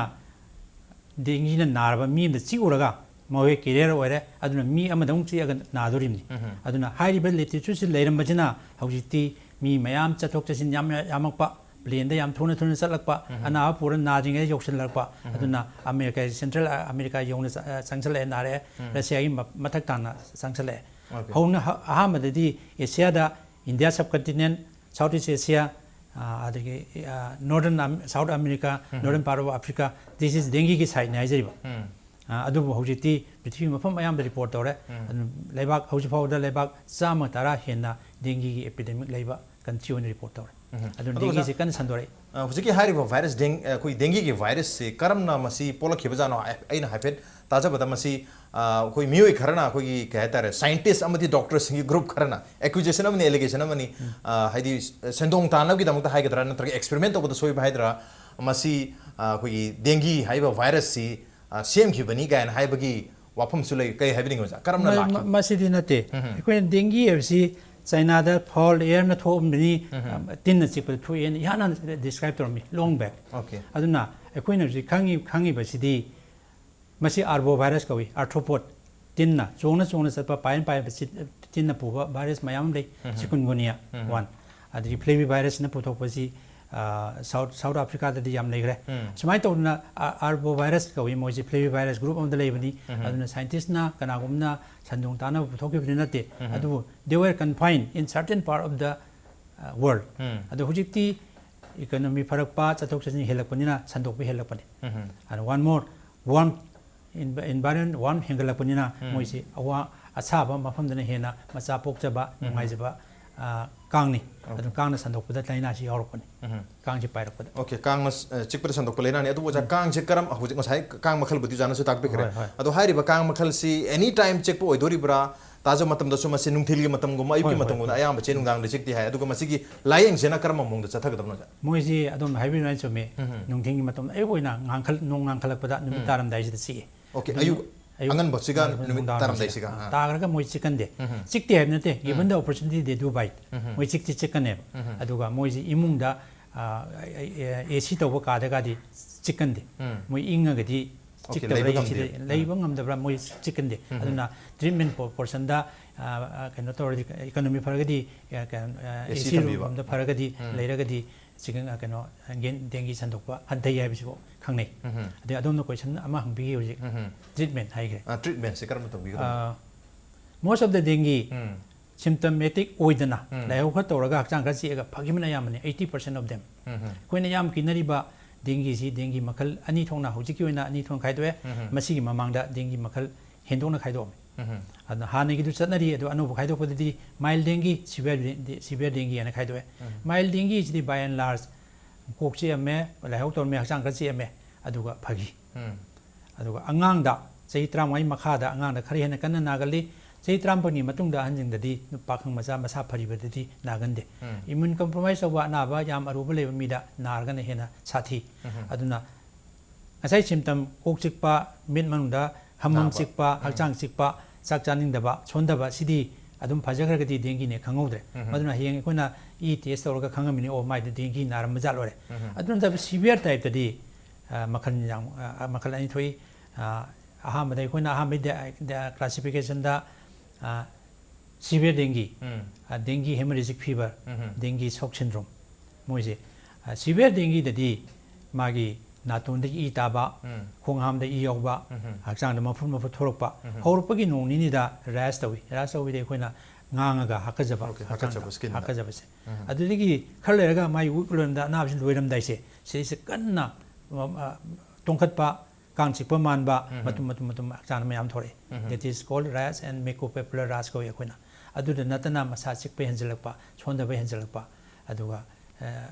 dengueꯅ ꯅꯥꯔꯕ ꯃꯤ ꯑꯃꯗ ꯆꯤꯛꯎꯔꯒ ꯃꯈꯣꯏ carrier ꯑꯣꯏꯔꯦ, ꯑꯗꯨꯅ ꯃꯤ ꯑꯃꯗ ꯑꯃꯨꯛ ꯆꯤꯛꯑꯒ ꯅꯥꯗꯣꯔꯤꯕꯅꯤ. ꯎꯝ. ꯑꯗꯨꯅ ꯍꯥꯏꯔꯤꯕ latitudeꯁꯤ ꯂꯩꯔꯝꯕꯁꯤꯅ ꯍꯧꯖꯤꯛꯇꯤ ꯃꯤ ꯃꯌꯥꯝ ꯆꯠꯊꯣꯛ ꯆꯠꯁꯤꯟ ꯌꯥꯝ ꯌꯥꯝꯃꯛꯄ, ꯂꯦꯟꯗ ꯌꯥꯝ ꯊꯨꯅ ꯊꯨꯅ ꯆꯠꯂꯛꯄ, ꯑꯅꯥꯕ ꯄꯨꯔ ꯅꯥꯗ꯭ꯔꯤꯉꯩꯗ ꯌꯧꯁꯤꯜꯂꯛꯄ, ꯑꯗꯨꯅ ꯑꯃꯦꯔꯤꯀꯥꯒꯤ ꯁꯦꯟꯇ꯭ꯔꯦꯜ ꯑꯃꯦꯔꯤꯀꯥ ꯌꯧꯅ ꯆ-, ꯆꯪꯁꯤꯜꯂꯛꯑꯦ, ꯅꯥꯔꯛꯑꯦ, ꯔꯁꯤꯌꯥꯒꯤ ꯃ-, ꯃꯊꯛ ꯊꯪꯅ ꯆꯪꯁꯤꯜꯂꯛꯑꯦ꯫ ꯍꯧꯅ ꯍ-, ꯑꯍꯥꯟꯕꯗꯗꯤ ꯑꯦꯁꯤꯌꯥꯗ, India subcontinent, south east Asia, ꯑ, ꯑꯗꯒꯤ, ꯑ, ꯅꯣꯔꯗꯔꯟ ꯑꯝ-, south America, northern part of Africa, this is dengueꯒꯤ ꯁꯥꯏꯠꯅꯤ ꯍꯥꯏꯖꯔꯤꯕ꯫ ꯑ, ꯑꯗꯨꯕꯨ ꯍꯧꯖꯤꯛꯇꯤ ꯄ꯭ꯔꯤꯊꯤꯕꯤ ꯃꯐꯝ ꯑꯌꯥꯝꯕꯗ ꯔꯤꯄꯣꯔꯠ ꯇꯧꯔꯦ꯫ ꯑꯗꯨꯝ ꯂꯩꯕꯥꯛ ꯍꯧꯖꯤꯛ ꯐꯥꯎꯕꯗ ꯂꯩꯕꯥꯛ ꯆꯥꯝꯃ ꯇꯔꯥ ꯍꯦꯟꯅ ꯗꯦꯡꯒꯤꯒꯤ ꯑꯦꯄꯤꯗꯦꯃꯤꯛ ꯂꯩꯕ ꯀꯟꯇ꯭ꯔꯤ ꯑꯣꯏꯅ ꯔꯤꯄꯣꯔꯠ ꯇꯧꯔꯦ꯫ ꯑꯗꯨꯅ ꯑꯗꯣ ꯑꯣꯖꯥ, ꯗꯦꯡꯒꯤꯁꯦ ꯀꯟꯅ ꯁꯟꯗꯣꯔꯛꯏ꯫ ꯑ, ꯍꯧꯖꯤꯛꯀꯤ ꯍꯥꯏꯔꯤꯕ ꯚꯥꯏꯔꯁ ꯗꯦꯡ-, ꯑ, ꯑꯩꯈꯣꯏ ꯗꯦꯡꯒꯤꯒꯤ ꯚꯥꯏꯔꯁꯁꯤ ꯀꯔꯝꯅ ꯃꯁꯤ ꯄꯣꯛꯂꯛꯈꯤꯕꯖꯥꯠꯅꯣ? ꯑ, ꯑꯩꯅ ꯍꯥꯏꯐꯦꯠ ꯇꯥꯖꯕꯗ ꯃꯁꯤ, ꯑ, ꯑꯩꯈꯣꯏ ꯃꯤꯑꯣꯏ ꯈꯔꯅ ꯑꯩꯈꯣꯏꯒꯤ ꯀꯩ ꯍꯥꯏꯇꯥꯔꯦ, ꯁꯥꯏꯟꯇꯤꯁ ꯑꯃꯗꯤ ꯗꯣꯛꯇꯔꯁꯤꯡꯒꯤ ꯒ꯭ꯔꯨꯞ ꯈꯔꯅ, ꯑꯦꯀ꯭ꯌꯨꯖꯦꯁꯟ ꯑꯃꯅꯤ, ꯑꯦꯂꯤꯒꯦꯁꯟ ꯑꯃꯅꯤ, ꯑ, ꯍꯥꯏꯗꯤ ꯁꯦꯟꯗꯣꯡ ꯇꯥꯟꯅꯕꯒꯤꯗꯃꯛꯇ ꯍꯥꯏꯒꯗ꯭ꯔꯥ ꯅꯠꯇ꯭ꯔꯒ ꯑꯦꯛꯁꯄꯦꯔꯤꯃꯦꯟ ꯇꯧꯕꯗ ꯁꯣꯏꯕ ꯍꯥꯏꯗ꯭ꯔꯥ, ꯃꯁꯤ, ꯑ, ꯑꯩꯈꯣꯏꯒꯤ ꯗꯦꯡꯒꯤ ꯍꯥꯏꯔꯤꯕ ꯚꯥꯏꯔꯁꯁꯤ, ꯑ, ꯁꯦꯝꯈꯤꯕꯅꯤ ꯀꯥꯏꯅ ꯍꯥꯏꯕꯒꯤ ꯋꯥꯐꯝꯁꯨ ꯂꯩ꯫ ꯀꯩ ꯍꯥꯏꯕꯤꯅꯤꯡꯉꯤ ꯑꯣꯖꯥ? ꯀꯔꯝꯅ ꯃ-, ꯂꯥꯛꯈꯤꯕ? ꯃ-, ꯃꯁꯤꯗꯤ ꯅꯠꯇꯦ꯫ ꯑꯩꯈꯣꯏꯅ ꯗꯦꯡꯒꯤ ꯍꯥꯏꯕꯁꯤ ꯆꯥꯏꯅꯥꯗ ꯐꯥꯎꯜ ꯑꯦꯌꯔꯅ ꯊꯣꯛꯑꯝꯕꯅꯤ, ꯑ, ꯇꯤꯟꯅ ꯆꯤꯛꯄꯗ ꯊꯣꯛꯑꯦꯅ ꯏꯍꯥꯟ ꯍꯥꯟꯅ ꯗꯤꯁꯀ꯭ꯔꯥꯏꯕ ꯇꯧꯔꯝꯃꯤ, ꯂꯣꯡ ꯕꯦꯛ꯫ ꯑꯣꯀꯦ꯫ ꯑꯗꯨꯅ ꯑꯩꯈꯣꯏꯅ ꯍꯧꯖꯤꯛ ꯈꯪꯉꯤ-, ꯈꯪꯉꯤꯕꯁꯤꯗꯤ ꯃꯁꯤ ꯑꯥꯔꯕꯣ ꯚꯥꯏꯔꯁ ꯀꯧꯏ, ꯑꯥꯔꯊ꯭ꯔꯣꯄꯣꯠ, ꯇꯤꯟꯅ ꯆꯣꯡꯅ ꯆꯣꯡꯅ ꯆꯠꯄ, ꯄꯥꯏꯅ ꯄꯥꯏꯕ ꯆꯤ-, ꯇꯤꯟꯅ ꯄꯨꯕ ꯚꯥꯏꯔꯁ ꯃꯌꯥꯝ ꯑꯃ ꯂꯩ꯫ ꯆꯤꯀꯨꯟꯒꯨꯅꯤꯌꯥ, ꯋꯥꯟ꯫ ꯑꯗꯒꯤ ꯐ꯭ꯂꯦꯕꯤ ꯚꯥꯏꯔꯁꯅ ꯄꯨꯊꯣꯛꯄꯁꯤ, ꯑ, ꯁꯥꯎꯠ, ꯁꯥꯎꯠ ꯑꯥꯐ꯭ꯔꯤꯀꯥꯗꯗꯤ ꯌꯥꯝ ꯂꯩꯈ꯭ꯔꯦ꯫ ꯁꯨꯃꯥꯏꯅ ꯇꯧꯗꯅ ꯑ-, ꯑꯥꯔꯕꯣ ꯚꯥꯏꯔꯁ ꯀꯧꯏ ꯃꯣꯏꯁꯤ, ꯐ꯭ꯂꯦꯕꯤ ꯚꯥꯏꯔꯁ ꯒ꯭ꯔꯨꯞ ꯑꯃꯗ ꯂꯩꯕꯅꯤ꯫ ꯑꯗꯨꯅ ꯁꯥꯏꯟꯇꯤꯁꯅ ꯀꯅꯥꯒꯨꯝꯕꯅ ꯁꯟꯗꯣꯡ ꯇꯥꯅꯕ ꯄꯨꯊꯣꯛꯈꯤꯕꯗꯤ ꯅꯠꯇꯦ꯫ ꯑꯗꯨꯕꯨ they were confined in certain part of the, uh, world꯫ ꯑꯗꯣ ꯍꯧꯖꯤꯛꯇꯤ ꯏꯀꯣꯅꯣꯃꯤ ꯐꯔꯛꯄ, ꯆꯠꯊꯣꯛ ꯆꯠꯁꯤꯟ ꯍꯦꯜꯂꯛꯄꯅꯤꯅ ꯁꯟꯗꯣꯛꯄ ꯍꯦꯜꯂꯛꯄꯅꯤ꯫ ꯑꯗꯣ one more, warm env-, environment, warm ꯍꯦꯟꯒꯠꯂꯛꯄꯅꯤꯅ ꯃꯣꯏꯁꯤ ꯑꯋꯥ-, ꯑꯁꯥꯕ ꯃꯐꯝꯗꯅ ꯍꯦꯟꯅ ꯃꯆꯥ ꯄꯣꯛꯆꯕ, ꯅꯨꯡꯉꯥꯏꯖꯕ, ꯑ, ꯀꯥꯡꯅꯤ꯫ ꯑꯗꯨ ꯀꯥꯡꯅ ꯁꯟꯗꯣꯛꯄꯗ ꯂꯥꯏꯅꯥꯁꯤ ꯌꯥꯎꯔꯛꯄꯅꯤ꯫ ꯀꯥꯡꯁꯤ ꯄꯥꯏꯔꯛꯄꯗ꯫ ꯑꯣꯀꯦ, ꯀꯥꯡꯅ, ꯑ, ꯆꯤꯛꯄꯗ ꯁꯟꯗꯣꯛꯄ ꯂꯥꯏꯅꯥꯅꯤ꯫ ꯑꯗꯨꯕꯨ ꯑꯣꯖꯥ, ꯀꯥꯡꯁꯦ ꯀꯔꯝ-, ꯍꯧꯖꯤꯛ ꯉꯁꯥꯏ ꯀꯥꯡ ꯃꯈꯜꯕꯨꯗꯤ ꯑꯣꯖꯥꯅꯁꯨ ꯇꯥꯛꯄꯤꯈ꯭ꯔꯦ꯫ ꯍꯣꯏ, ꯍꯣꯏ꯫ ꯑꯗꯣ ꯍꯥꯏꯔꯤꯕ ꯀꯥꯡ ꯃꯈꯜꯁꯤ any time ꯆꯤꯛꯄ ꯑꯣꯏꯗꯣꯔꯤꯕ꯭ꯔꯥ? ꯇꯥꯖꯕ ꯃꯇꯝꯗꯁꯨ ꯃꯁꯤ ꯅꯨꯡꯊꯤꯜꯒꯤ ꯃꯇꯝꯒꯨꯝꯕ, ꯑꯌꯨꯛꯀꯤ ꯍꯣꯏ, ꯍꯣꯏ, ꯃꯇꯝꯒꯨꯝꯕꯗ ꯍꯣꯏ꯫ ꯑꯌꯥꯝꯕ ꯆꯦ ꯅꯨꯡꯗꯥꯡꯗ ꯆꯤꯛꯇꯦ ꯍꯥꯏ꯫ ꯑꯗꯨꯒ ꯃꯁꯤꯒꯤ ꯂꯥꯌꯦꯡꯁꯤꯅ ꯀꯔꯝꯕ ꯃꯑꯣꯡꯗ ꯆꯠꯊꯒꯗꯕꯅꯣ ꯑꯣꯖꯥ? ꯃꯣꯏꯁꯤ ꯑꯗꯨꯝ ꯍꯥꯏꯕꯤꯔꯤꯕ ꯆꯨꯝꯃꯤ꯫ ꯅꯨꯡꯊꯤꯜꯒꯤ ꯃꯇꯝꯗ, ꯑꯌꯨꯛ ꯑꯣꯏꯅ ꯉꯥꯡꯈꯠ-, ꯅꯣꯡ ꯉꯥꯡꯈꯠꯂꯛꯄꯗ ꯅꯨꯃꯤꯠ ꯇꯥꯔꯝꯗꯥꯏꯁꯤꯗ ꯆꯤꯛꯏ꯫ ꯑꯣꯀꯦ, ꯑꯗꯨꯝ ꯑꯌꯨꯛ ꯑꯌꯨꯛ ꯑꯉꯟꯕꯁꯤꯒ ꯅꯨꯃꯤꯠ ꯅꯨꯡꯗꯥꯡ ꯋꯥꯏꯔꯝꯁꯦ, ꯇꯥꯔꯝꯗꯥꯏꯁꯤꯒ, ꯑꯥ, ꯑꯥ꯫ ꯇꯥꯈ꯭ꯔꯒ ꯃꯣꯏ ꯆꯤꯛꯀꯟꯗꯦ꯫ ꯆꯤꯛꯇꯦ ꯍꯥꯏꯕ ꯅꯠꯇꯦ, given the opportunity they do bite꯫ ꯃꯣꯏ ꯆꯤꯛꯇꯤ ꯆꯤꯛꯀꯅꯦꯕ꯫ ꯑꯗꯨꯒ ꯃꯣꯏꯁꯤ ꯏꯃꯨꯡꯗ, ꯑ, ꯑꯦ-, ꯑꯦ-, ꯑꯦ ꯁꯤ ꯇꯧꯕ ꯀꯥꯗꯒꯗꯤ ꯆꯤꯛꯀꯟꯗꯦ꯫ ꯃꯣꯏ ꯏꯪꯉꯒꯗꯤ ꯑꯣꯀꯦ, ꯆꯤꯛꯇꯕ꯭ꯔꯥ ꯂꯩꯕ ꯌꯦꯡꯁꯤꯗꯦ꯫ ꯉꯝꯗꯦ꯫ ꯂꯩꯕ ꯉꯝꯗꯕ꯭ꯔꯥ ꯃꯣꯏ ꯆꯤꯛꯀꯟꯗꯦ꯫ ꯑꯗꯨꯅ treatment po-, portionꯗ, ꯑ, ꯑ, ꯀꯩꯅꯣ ꯇꯧꯔꯗꯤ, economy ꯐꯔꯒꯗꯤ, ꯑ, ꯀꯩꯅꯣ, ꯑ, ꯑꯦ ꯁꯤ ꯑꯦ ꯁꯤ ꯊꯝꯕꯤꯕ꯫ Roomꯗ ꯐꯔꯒꯗꯤ ꯂꯩꯔꯒꯗꯤ, ꯆꯤꯀꯟ ꯀꯩꯅꯣ ꯗꯦꯡꯒꯤ ꯁꯟꯗꯣꯛꯄ ꯍꯟꯊꯩ ꯍꯥꯏꯕꯁꯤꯕꯨ ꯈꯪꯅꯩ꯫ ꯑꯗꯩ ꯑꯗꯣꯝꯅ ꯀꯣꯏꯁꯟ ꯑꯃ ꯍꯪꯕꯤꯈꯤ ꯍꯧꯖꯤꯛ, ꯇ꯭ꯔꯤꯠꯃꯦꯟ ꯍꯥꯏꯈ꯭ꯔꯦ꯫ ꯇ꯭ꯔꯤꯠꯃꯦꯟꯁꯦ ꯀꯔꯝꯅ ꯇꯧꯕꯤꯒꯗꯕꯅꯣ? ꯃꯣꯁ ꯑꯣꯐ ꯗ ꯗꯦꯡꯒꯤ ꯁꯤꯝꯇꯃꯦꯇꯤꯛ ꯑꯣꯏꯗꯅ ꯂꯥꯏꯍꯧ ꯈꯔ ꯇꯧꯔꯒ ꯍꯛꯆꯥꯡ ꯈꯔ ꯆꯤꯛꯑꯒ ꯐꯈꯤꯕꯅ ꯑꯌꯥꯝꯕꯅꯤ, ꯑꯩꯠꯇꯤ ꯄꯥꯔꯁꯦꯟ ꯑꯣꯐ ꯗꯦꯝ꯫ ꯑꯩꯈꯣꯏꯅ ꯌꯥꯝ ꯀꯤꯅꯔꯤꯕ ꯗꯦꯡꯒꯤꯁꯤ ꯗꯦꯡꯒꯤ ꯃꯈꯜ ꯑꯅꯤ ꯊꯣꯛꯅ, ꯍꯧꯖꯤꯛꯀꯤ ꯑꯣꯏꯅ ꯑꯅꯤ ꯊꯣꯛꯅ ꯈꯥꯏꯗꯣꯛꯑꯦ꯫ ꯃꯁꯤꯒꯤ ꯃꯃꯥꯡꯗ ꯗꯦꯡꯒꯤ ꯃꯈꯜ ꯍꯦꯟꯗꯣꯛꯅ ꯈꯥꯏꯗꯣꯛꯑꯝꯃꯤ꯫ ꯑꯗꯨꯅ ꯍꯥꯟꯅꯒꯤꯗꯨ ꯆꯠꯅꯔꯤ, ꯑꯗꯨ ꯑꯅꯧꯕ ꯈꯥꯏꯗꯣꯛꯄꯗꯗꯤ ꯃꯥꯏꯜ ꯗꯦꯡꯒꯤ, ꯁꯤꯚꯤꯌꯔ ꯗꯦꯡꯒꯤ ꯍꯥꯏꯅ ꯈꯥꯏꯗꯣꯛꯑꯦ꯫ ꯃꯥꯏꯜ ꯗꯦꯡꯒꯤꯁꯤꯗꯤ by and large ꯀꯣꯛ ꯆꯤꯛꯑꯝꯃꯦ, ꯂꯥꯏꯍꯧ ꯇꯧꯔꯝꯃꯦ, ꯍꯛꯆꯥꯡ ꯈꯔ ꯆꯤꯛꯑꯝꯃꯦ, ꯑꯗꯨꯒ ꯐꯈꯤ꯫ ꯑꯗꯨꯒ ꯑꯉꯥꯡꯗ, ꯆꯍꯤ ꯇꯔꯥꯃꯉꯥꯒꯤ ꯃꯈꯥꯗ ꯑꯉꯥꯡꯗ ꯈꯔ ꯍꯦꯟꯅ ꯀꯟꯅ ꯅꯥꯒꯜꯂꯤ꯫ ꯆꯍꯤ ꯇꯔꯥꯃꯥꯄꯜꯒꯤ ꯃꯇꯨꯡꯗ ꯑꯍꯟꯁꯤꯡꯗꯗꯤ, ꯅꯨꯄꯥ ꯄꯥꯈꯪ ꯃꯆꯥ ꯃꯁꯥ ꯐꯔꯤꯕꯗꯗꯤ ꯅꯥꯒꯟꯗꯦ꯫ ꯏꯃ꯭ꯌꯨꯟ ꯀꯝꯄ꯭ꯔꯣꯃꯥꯏꯁ ꯇꯧꯕ ꯑꯅꯥꯕ ꯌꯥꯝ ꯑꯔꯨꯕ ꯂꯩꯕ ꯃꯤꯗ ꯅꯥꯔꯒꯅ ꯍꯦꯟꯅ ꯁꯥꯊꯤ꯫ ꯑꯗꯨꯅ ꯉꯁꯥꯏ ꯁꯤꯝꯇꯝ, ꯀꯣꯛ ꯆꯤꯛꯄ, ꯃꯤꯠ ꯃꯅꯨꯡꯗ ꯍꯝ ꯍꯝ ꯅꯥꯕ꯫ ꯆꯤꯛꯄ, ꯍꯛꯆꯥꯡ ꯆꯤꯛꯄ, ꯆꯥꯛ ꯆꯥꯅꯤꯡꯗꯕ, ꯁꯣꯟꯊꯕ, ꯁꯤꯗꯤ ꯑꯗꯨꯝ ꯐꯖꯈ꯭ꯔꯒꯗꯤ ꯗꯦꯡꯒꯤꯅꯦ ꯈꯪꯍꯧꯗ꯭ꯔꯦ꯫ ꯃꯗꯨꯅ ꯍꯌꯦꯡ ꯑꯩꯈꯣꯏꯅ ꯏ ꯇꯦꯁ ꯇꯧꯔꯒ ꯈꯪꯉꯝꯃꯤꯅꯤ, "ꯑꯣ, ꯃꯥꯏꯗꯤ ꯗꯦꯡꯒꯤ ꯅꯥꯔꯝꯕ ꯖꯥꯠ ꯑꯣꯏꯔꯦ"꯫ ꯑꯗꯨ ꯅꯠꯇꯕ ꯁꯤꯚꯤꯌꯔ ꯇꯥꯏꯞꯇꯗꯤ, ꯑ, ꯃꯈꯜ ꯌꯥꯝ, ꯑ, ꯃꯈꯜ ꯑꯅꯤ ꯊꯣꯛꯏ꯫ ꯑ, ꯑꯍꯥꯟꯕꯗ ꯑꯩꯈꯣꯏꯅ ꯑꯍꯥꯟꯕꯒꯤ ꯗ-, ꯗ-, ꯀ꯭ꯂꯥꯁꯤꯐꯤꯀꯦꯁꯟꯗ, ꯑ, ꯁꯤꯚꯤꯌꯔ ꯗꯦꯡꯒꯤ, ꯑ, ꯗꯦꯡꯒꯤ ꯍꯦꯃꯣꯔꯦꯖꯤꯛ ꯐꯤꯚꯔ, ꯗꯦꯡꯒꯤ ꯁꯣꯛ ꯁꯤꯟꯗ꯭ꯔꯣꯝ, ꯃꯣꯏꯁꯦ, ꯑ, ꯁꯤꯚꯤꯌꯔ ꯗꯦꯡꯒꯤꯗꯗꯤ ꯃꯥꯒꯤ ꯅꯥꯇꯣꯟꯗꯒꯤ ꯏ ꯇꯥꯕ, ꯈꯣꯡ ꯍꯥꯝꯗ ꯏ ꯌꯥꯎꯕ, ꯍꯛꯆꯥꯡꯗ ꯃꯐꯨꯠ ꯃꯐꯨꯠ ꯊꯣꯛꯂꯛꯄ, ꯍꯧꯔꯛꯄꯒꯤ ꯅꯣꯡ ꯅꯤꯅꯤꯗ ꯔꯦꯁ ꯇꯧꯏ꯫ ꯔꯦꯁ ꯇꯧꯕꯗꯤ ꯑꯩꯈꯣꯏꯅ ꯉꯥꯡꯉꯒ ꯍꯥꯀꯠꯆꯕ, ꯑꯣꯀꯦ, ꯍꯛꯆꯥꯡꯗ ꯍꯥꯀꯠꯆꯕ, skinꯗ꯫ ꯍꯥꯀꯠꯆꯕꯁꯦ꯫ ꯑꯗꯨꯗꯒꯤ ꯈꯔ ꯂꯩꯔꯒ ꯃꯥꯒꯤ ꯋꯤꯛ ꯂꯣꯏꯔꯝꯗ, ꯑꯅꯥꯕꯁꯤ ꯂꯣꯏꯔꯝꯗꯥꯏꯁꯦ, ꯁꯤꯗꯩꯁꯤꯗ ꯀꯟꯅ, ꯑ, ꯑ, ꯇꯣꯡꯈꯠꯄ, ꯀꯥꯡ ꯆꯤꯛꯄ ꯃꯥꯟꯕ, ꯃꯇꯨꯝ, ꯃꯇꯨꯝ, ꯃꯇꯨꯝ ꯍꯛꯆꯥꯡꯗ ꯃꯌꯥꯝ ꯊꯣꯛꯂꯛꯑꯦ꯫ That is called rash and mucopapillary rash ꯀꯧꯏ ꯑꯩꯈꯣꯏꯅ꯫ ꯑꯗꯨꯗ ꯅꯠꯇꯅ ꯃꯁꯥ ꯆꯤꯛꯄ ꯍꯦꯟꯖꯜꯂꯛꯄ, ꯁꯣꯟꯊꯕ ꯍꯦꯟꯖꯜꯂꯛꯄ, ꯑꯗꯨꯒ, ꯑ,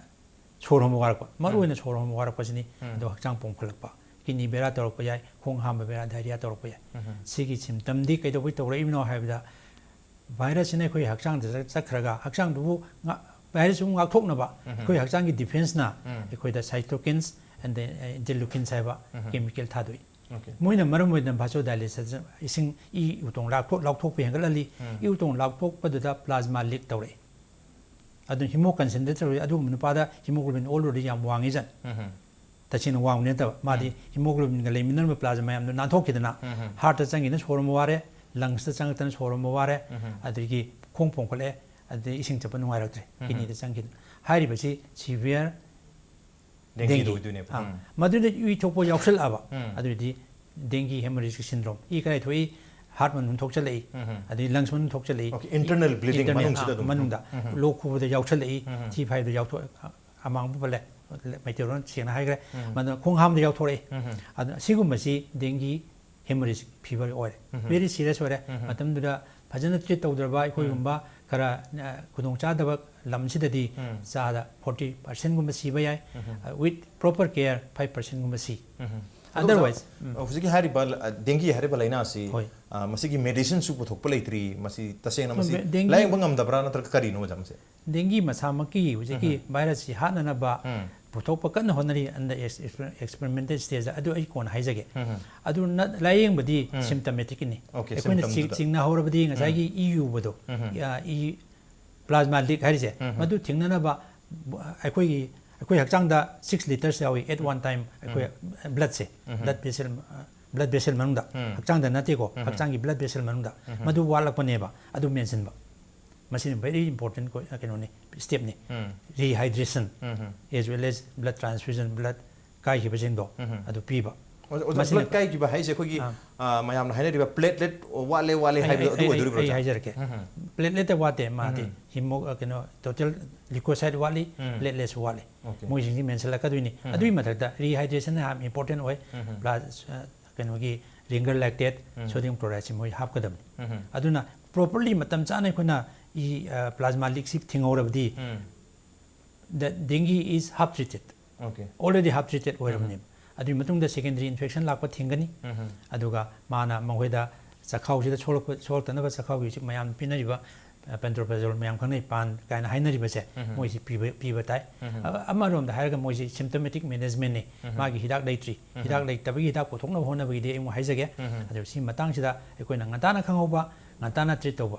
ꯁꯣꯔ ꯍꯣꯟꯕ ꯋꯥꯔꯛꯄ, ꯃꯔꯨ ꯑꯣꯏꯅ ꯁꯣꯔ ꯍꯣꯟꯕ ꯋꯥꯔꯛꯄꯁꯤꯅꯤ꯫ ꯑꯗꯣ ꯍꯛꯆꯥꯡ ꯄꯣꯝꯈꯠꯂꯛꯄ, ꯀꯤꯗꯅꯤ ꯕꯦꯔꯥ ꯇꯧꯔꯛꯄ ꯌꯥꯏ, ꯈꯣꯡ ꯍꯥꯝꯕ ꯕꯦꯔꯥ, diarrhea ꯇꯧꯔꯛꯄ ꯌꯥꯏ꯫ ꯁꯤꯒꯤ ꯁꯤꯝꯇꯝꯗꯤ ꯀꯩꯗꯧꯕꯩ ꯇꯧꯔꯛꯏꯕꯅꯣ ꯍꯥꯏꯕꯗ, ꯚꯥꯏꯔꯁꯁꯤꯅ ꯑꯩꯈꯣꯏ ꯍꯛꯆꯥꯡꯗ ꯆꯠ-, ꯆꯠꯈ꯭ꯔꯒ, ꯍꯛꯆꯥꯡꯗꯨꯕꯨ ꯉꯥ-, ꯚꯥꯏꯔꯁꯁꯤꯕꯨ ꯉꯥꯛꯊꯣꯛꯅꯕ ꯑꯩꯈꯣꯏ ꯍꯛꯆꯥꯡꯒꯤ ꯗꯤꯐꯦꯟꯁꯅ ꯑꯩꯈꯣꯏꯗ cytokines and the, uh, interleukins ꯍꯥꯏꯕ ꯀꯦꯃꯤꯀꯦꯜ ꯊꯥꯗꯣꯛꯏ꯫ ꯑꯣꯀꯦ꯫ ꯃꯣꯏꯅ ꯃꯔꯝ ꯑꯣꯏꯗꯅ vasodilation, ꯏꯁꯤꯡ, ꯏ ꯎꯇꯣꯡ ꯂꯥꯎꯊꯣꯛ-, ꯂꯥꯎꯊꯣꯛꯄ ꯍꯦꯟꯒꯠꯍꯜꯂꯤ꯫ ꯏ ꯎꯇꯣꯡ ꯂꯥꯎꯊꯣꯛꯄꯗꯨꯗ plasma leak ꯇꯧꯔꯛꯏ꯫ ꯑꯗꯨꯅ ꯍꯤꯃꯣ ꯀꯟꯁꯦꯟꯇ꯭ꯔꯦꯠ ꯇꯧꯔꯛꯏ꯫ ꯑꯗꯨꯒꯨꯝꯕ ꯅꯨꯄꯥꯗ hemoglobin already ꯌꯥꯝ ꯋꯥꯡꯉꯤ ꯖꯥꯠ꯫ ꯇꯁꯦꯡꯅ ꯋꯥꯡꯕꯗꯤ ꯅꯠꯇꯕ, ꯃꯥꯗꯤ ꯍꯤꯃꯣꯒ꯭ꯂꯣꯕꯤꯟꯒ ꯂꯩꯃꯤꯟꯅꯔꯝꯕ ꯄ꯭ꯂꯥꯖꯃꯥ ꯃꯌꯥꯝꯗꯣ ꯅꯥꯟꯊꯣꯛꯈꯤꯗꯅ, ꯍꯥꯔꯠꯇ ꯆꯪꯈꯤꯗꯅ ꯁꯣꯔ ꯍꯣꯟꯕ ꯋꯥꯔꯦ, ꯂꯪꯁꯇ ꯆꯪꯉꯛꯇꯅ ꯁꯣꯔ ꯍꯣꯟꯕ ꯋꯥꯔꯦ, ꯑꯗꯒꯤ ꯈꯣꯡ ꯄꯣꯝꯈꯠꯂꯛꯑꯦ, ꯑꯗꯩ ꯏꯁꯤꯡ ꯆꯠꯄ ꯅꯨꯡꯉꯥꯏꯔꯛꯇ꯭ꯔꯦ, ꯀꯤꯗꯅꯤꯗ ꯆꯪꯈꯤꯗꯅ꯫ ꯍꯥꯏꯔꯤꯕꯁꯤ severe dengue dengue. ꯑꯣꯏꯗꯣꯏꯅꯦꯕ ꯑꯥ, ꯎꯝ. ꯃꯗꯨꯅ ꯏ ꯊꯣꯛꯄ ꯌꯥꯎꯁꯜꯂꯛꯑꯕ ꯎꯝ. ꯑꯗꯨꯗꯤ dengue hemorrhagic syndrome, ꯏ ꯀꯗꯥꯏ ꯊꯣꯛꯏ? ꯍꯥꯔꯠ ꯃꯅꯨꯡ ꯊꯣꯛꯆꯜꯂꯛꯏ, ꯎꯝ. ꯑꯗꯩ ꯂꯪꯁ ꯃꯅꯨꯡ ꯊꯣꯛꯆꯜꯂꯛꯏ, Okay, internal bleeding internal, ꯃꯅꯨꯡꯁꯤꯗ ꯑꯥ, ꯑꯗꯨꯝ. ꯃꯅꯨꯡꯗ ꯎꯝ. ꯂꯣꯛ ꯈꯨꯕꯗ ꯌꯥꯎꯁꯜꯂꯛꯏ, ꯎꯝ. ꯊꯤ ꯐꯥꯏꯕꯗ ꯌꯥꯎꯊꯣꯛ ꯑꯃꯥꯡꯕ ꯄꯜꯂꯦ, ꯃꯩꯇꯩꯂꯣꯟ ꯁꯦꯡꯅ ꯍꯥꯏꯈ꯭ꯔꯦ. ꯎꯝ. ꯃꯗꯨꯅ ꯈꯣꯡ ꯍꯥꯝꯕꯗ ꯌꯥꯎꯊꯣꯔꯛꯏ. ꯎꯝ. ꯑꯗꯨꯅ ꯁꯤꯒꯨꯝꯕꯁꯤ dengue hemorrhagic fever ꯑꯣꯏꯔꯦ, ꯎꯝ. very serious ꯑꯣꯏꯔꯦ. ꯎꯝ. ꯃꯇꯝꯗꯨꯗ ꯐꯖꯅ ꯇ꯭ꯔꯤꯠ ꯇꯧꯗ꯭ꯔꯕ ꯑꯩꯈꯣꯏꯒꯨꯝꯕ ꯈꯔ ꯑ, ꯈꯨꯗꯣꯡꯆꯥꯗꯕ ꯂꯝꯁꯤꯗꯗꯤ ꯎꯝ. ꯆꯥꯗ forty percent ꯒꯨꯝꯕ ꯁꯤꯕ ꯌꯥꯏ. ꯎꯝ. Uh, with proper care five percent ꯒꯨꯝꯕ ꯁꯤ. ꯎꯝ. Otherwise, ꯑꯗꯣ ꯎꯝ. ꯍꯧꯖꯤꯛꯀꯤ ꯍꯥꯏꯔꯤꯕ dengue ꯍꯥꯏꯔꯤꯕ ꯂꯥꯏꯅꯥꯁꯤ ꯍꯣꯏ. ꯑ, ꯃꯁꯤꯒꯤ ꯃꯦꯗꯤꯁꯤꯟꯁꯨ ꯄꯨꯊꯣꯛꯄ ꯂꯩꯇ꯭ꯔꯤ, ꯃꯁꯤ ꯇꯁꯦꯡꯅ ꯃꯁꯤ ꯍꯣꯏ, dengue ꯂꯥꯏꯌꯦꯡꯕ ꯉꯝꯗꯕ꯭ꯔꯥ ꯅꯠꯇ꯭ꯔꯒ ꯀꯔꯤꯅꯣ ꯑꯣꯖꯥ ꯃꯁꯤ? dengue ꯃꯁꯥꯃꯛꯀꯤ ꯍꯧꯖꯤꯛꯀꯤ ꯚꯥꯏꯔꯁꯁꯤ ꯍꯥꯠꯅꯅꯕ ꯎꯝ. ꯄꯨꯊꯣꯛꯄ ꯀꯟꯅ ꯍꯣꯠꯅꯔꯤ under experimental stage, ꯑꯗꯨ ꯑꯩ ꯀꯣꯟꯅ ꯍꯥꯏꯖꯒꯦ. ꯎꯝ. ꯑꯗꯨ ꯅ- ꯂꯥꯏꯌꯦꯡꯕꯗꯤ ꯎꯝ. symptomatic ꯅꯤ. Okay, ꯑꯩꯈꯣꯏꯅ symptom ꯆꯤ- ꯗꯨꯗ. ꯆꯤꯡꯅꯍꯧꯔꯕꯗꯤ ꯉꯁꯥꯏꯒꯤ ꯏ ꯌꯨꯕꯗꯣ, ꯎꯝ. ꯑ, ꯏ plasma leak ꯍꯥꯏꯔꯤꯁꯦ, ꯎꯝ. ꯃꯗꯨ ꯊꯤꯡꯅꯅꯕ ꯑꯩꯈꯣꯏꯒꯤ ꯑꯩꯈꯣꯏ ꯍꯛꯆꯥꯡꯗ six litres ꯌꯥꯎꯏ at one time, ꯑꯩꯈꯣꯏ blood ꯁꯦ, ꯎꯝ. blood vessel, blood vessel ꯃꯅꯨꯡꯗ, ꯎꯝ. ꯍꯛꯆꯥꯡꯗ ꯅꯠꯇꯦꯀꯣ, ꯎꯝ. ꯍꯛꯆꯥꯡꯒꯤ blood vessel ꯃꯅꯨꯡꯗ ꯎꯝ. ꯃꯗꯨ ꯋꯥꯠꯂꯛꯄꯅꯦꯕ, ꯑꯗꯨ ꯃꯦꯟꯁꯤꯟꯕ꯫ ꯃꯁꯤꯅ very important ꯀꯣ- ꯀꯩꯅꯣꯅꯤ, step ꯅꯤ꯫ ꯎꯝ. Rehydration, ꯎꯝ. as well as blood transfusion, blood ꯀꯥꯏꯈꯤꯕꯁꯤꯡꯗꯣ ꯎꯝ. ꯑꯗꯨ ꯄꯤꯕ꯫ ꯑꯣꯖꯥ, ꯃꯁꯤꯅ- blood ꯀꯥꯏꯈꯤꯕ ꯍꯥꯏꯁꯦ ꯑꯩꯈꯣꯏꯒꯤ ꯑꯥ. ꯑ, ꯃꯌꯥꯝꯅ ꯍꯥꯏꯅꯔꯤꯕ platelet ꯋꯥꯠꯂꯦ ꯋꯥꯠꯂꯦ ꯑꯩ- ꯍꯥꯏꯕꯗꯣ ꯑꯩ- ꯑꯗꯨ ꯑꯩ- ꯑꯣꯏꯗꯣꯔꯤꯕ꯭ꯔꯥ ꯑꯩ ꯑꯣꯖꯥ? ꯍꯥꯏꯖꯔꯛꯀꯦ꯫ ꯎꯝ. Platelet ꯋꯥꯠꯇꯦ, ꯃꯥꯗꯤ ꯎꯝ. ꯍꯤꯃꯣ ꯀꯩꯅꯣ total leukocyte ꯋꯥꯠꯂꯤ, ꯎꯝ. platelets ꯋꯥꯠꯂꯤ꯫ Okay. ꯃꯣꯏꯁꯤꯡꯁꯤ ꯃꯦꯟꯁꯤꯜꯂꯛꯀꯗꯣꯏꯅꯤ꯫ ꯎꯝ. ꯑꯗꯨꯒꯤ ꯃꯊꯛꯇ rehydration ꯌꯥꯝ important ꯑꯣꯏ꯫ ꯎꯝ. Plus, ꯑ, ꯀꯩꯅꯣꯒꯤ ringer lactate, ꯎꯝ. sodium chloride ꯁꯤ ꯃꯣꯏ ꯍꯥꯞꯀꯗꯕꯅꯤ꯫ ꯎꯝ. ꯑꯗꯨꯅ properly ꯃꯇꯝ ꯆꯥꯅ ꯑꯩꯈꯣꯏꯅ ꯏ, ꯑ, plasma leak ꯁꯤ ꯊꯤꯡꯍꯧꯔꯕꯗꯤ ꯎꯝ. the dengue is half treated, Okay. already half treated ꯑꯣꯏꯔꯕꯅꯦꯕ꯫ ꯑꯗꯨꯒꯤ ꯃꯇꯨꯡꯗ secondary infection ꯂꯥꯛꯄ ꯊꯤꯡꯒꯅꯤ꯫ ꯎꯝ. ꯑꯗꯨꯒ ꯃꯥꯅ ꯃꯈꯣꯏꯗ ꯆꯈꯥꯎꯁꯤꯗ ꯁꯣꯛꯂꯛꯄ, ꯁꯣꯛꯂꯛꯇꯅꯕ ꯆꯈꯥꯎꯒꯤ ꯍꯧꯖꯤꯛ ꯃꯌꯥꯝ ꯄꯤꯅꯔꯤꯕ, ꯑ, pantoprazole ꯃꯌꯥꯝ ꯈꯪꯅꯩ, ꯄꯥꯟ ꯀꯥꯏꯅ ꯍꯥꯏꯅꯔꯤꯕꯁꯦ, ꯎꯝ. ꯃꯣꯏꯁꯤ ꯄꯤꯕ, ꯄꯤꯕ ꯇꯥꯏ꯫ ꯎꯝ. ꯑ-, ꯑꯃꯔꯣꯝꯗ ꯍꯥꯏꯔꯒ ꯃꯣꯏꯁꯤ symptomatic management ꯅꯤ, ꯎꯝ. ꯃꯥꯒꯤ ꯍꯤꯗꯥꯛ ꯂꯩꯇ꯭ꯔꯤ꯫ ꯎꯝ. ꯍꯤꯗꯥꯛ ꯂꯩꯇꯕꯒꯤ ꯍꯤꯗꯥꯛ ꯄꯨꯊꯣꯛꯅꯕ ꯍꯣꯠꯅꯕꯒꯤꯗꯤ ꯑꯩ ꯑꯃꯨꯛ ꯍꯥꯏꯖꯒꯦ꯫ ꯎꯝ. ꯑꯗꯨ ꯁꯤ ꯃꯇꯥꯡꯁꯤꯗ ꯑꯩꯈꯣꯏꯅ ꯉꯟꯇꯥꯅ ꯈꯪꯍꯧꯕ, ꯉꯟꯇꯥꯅ treat ꯇꯧꯕ꯫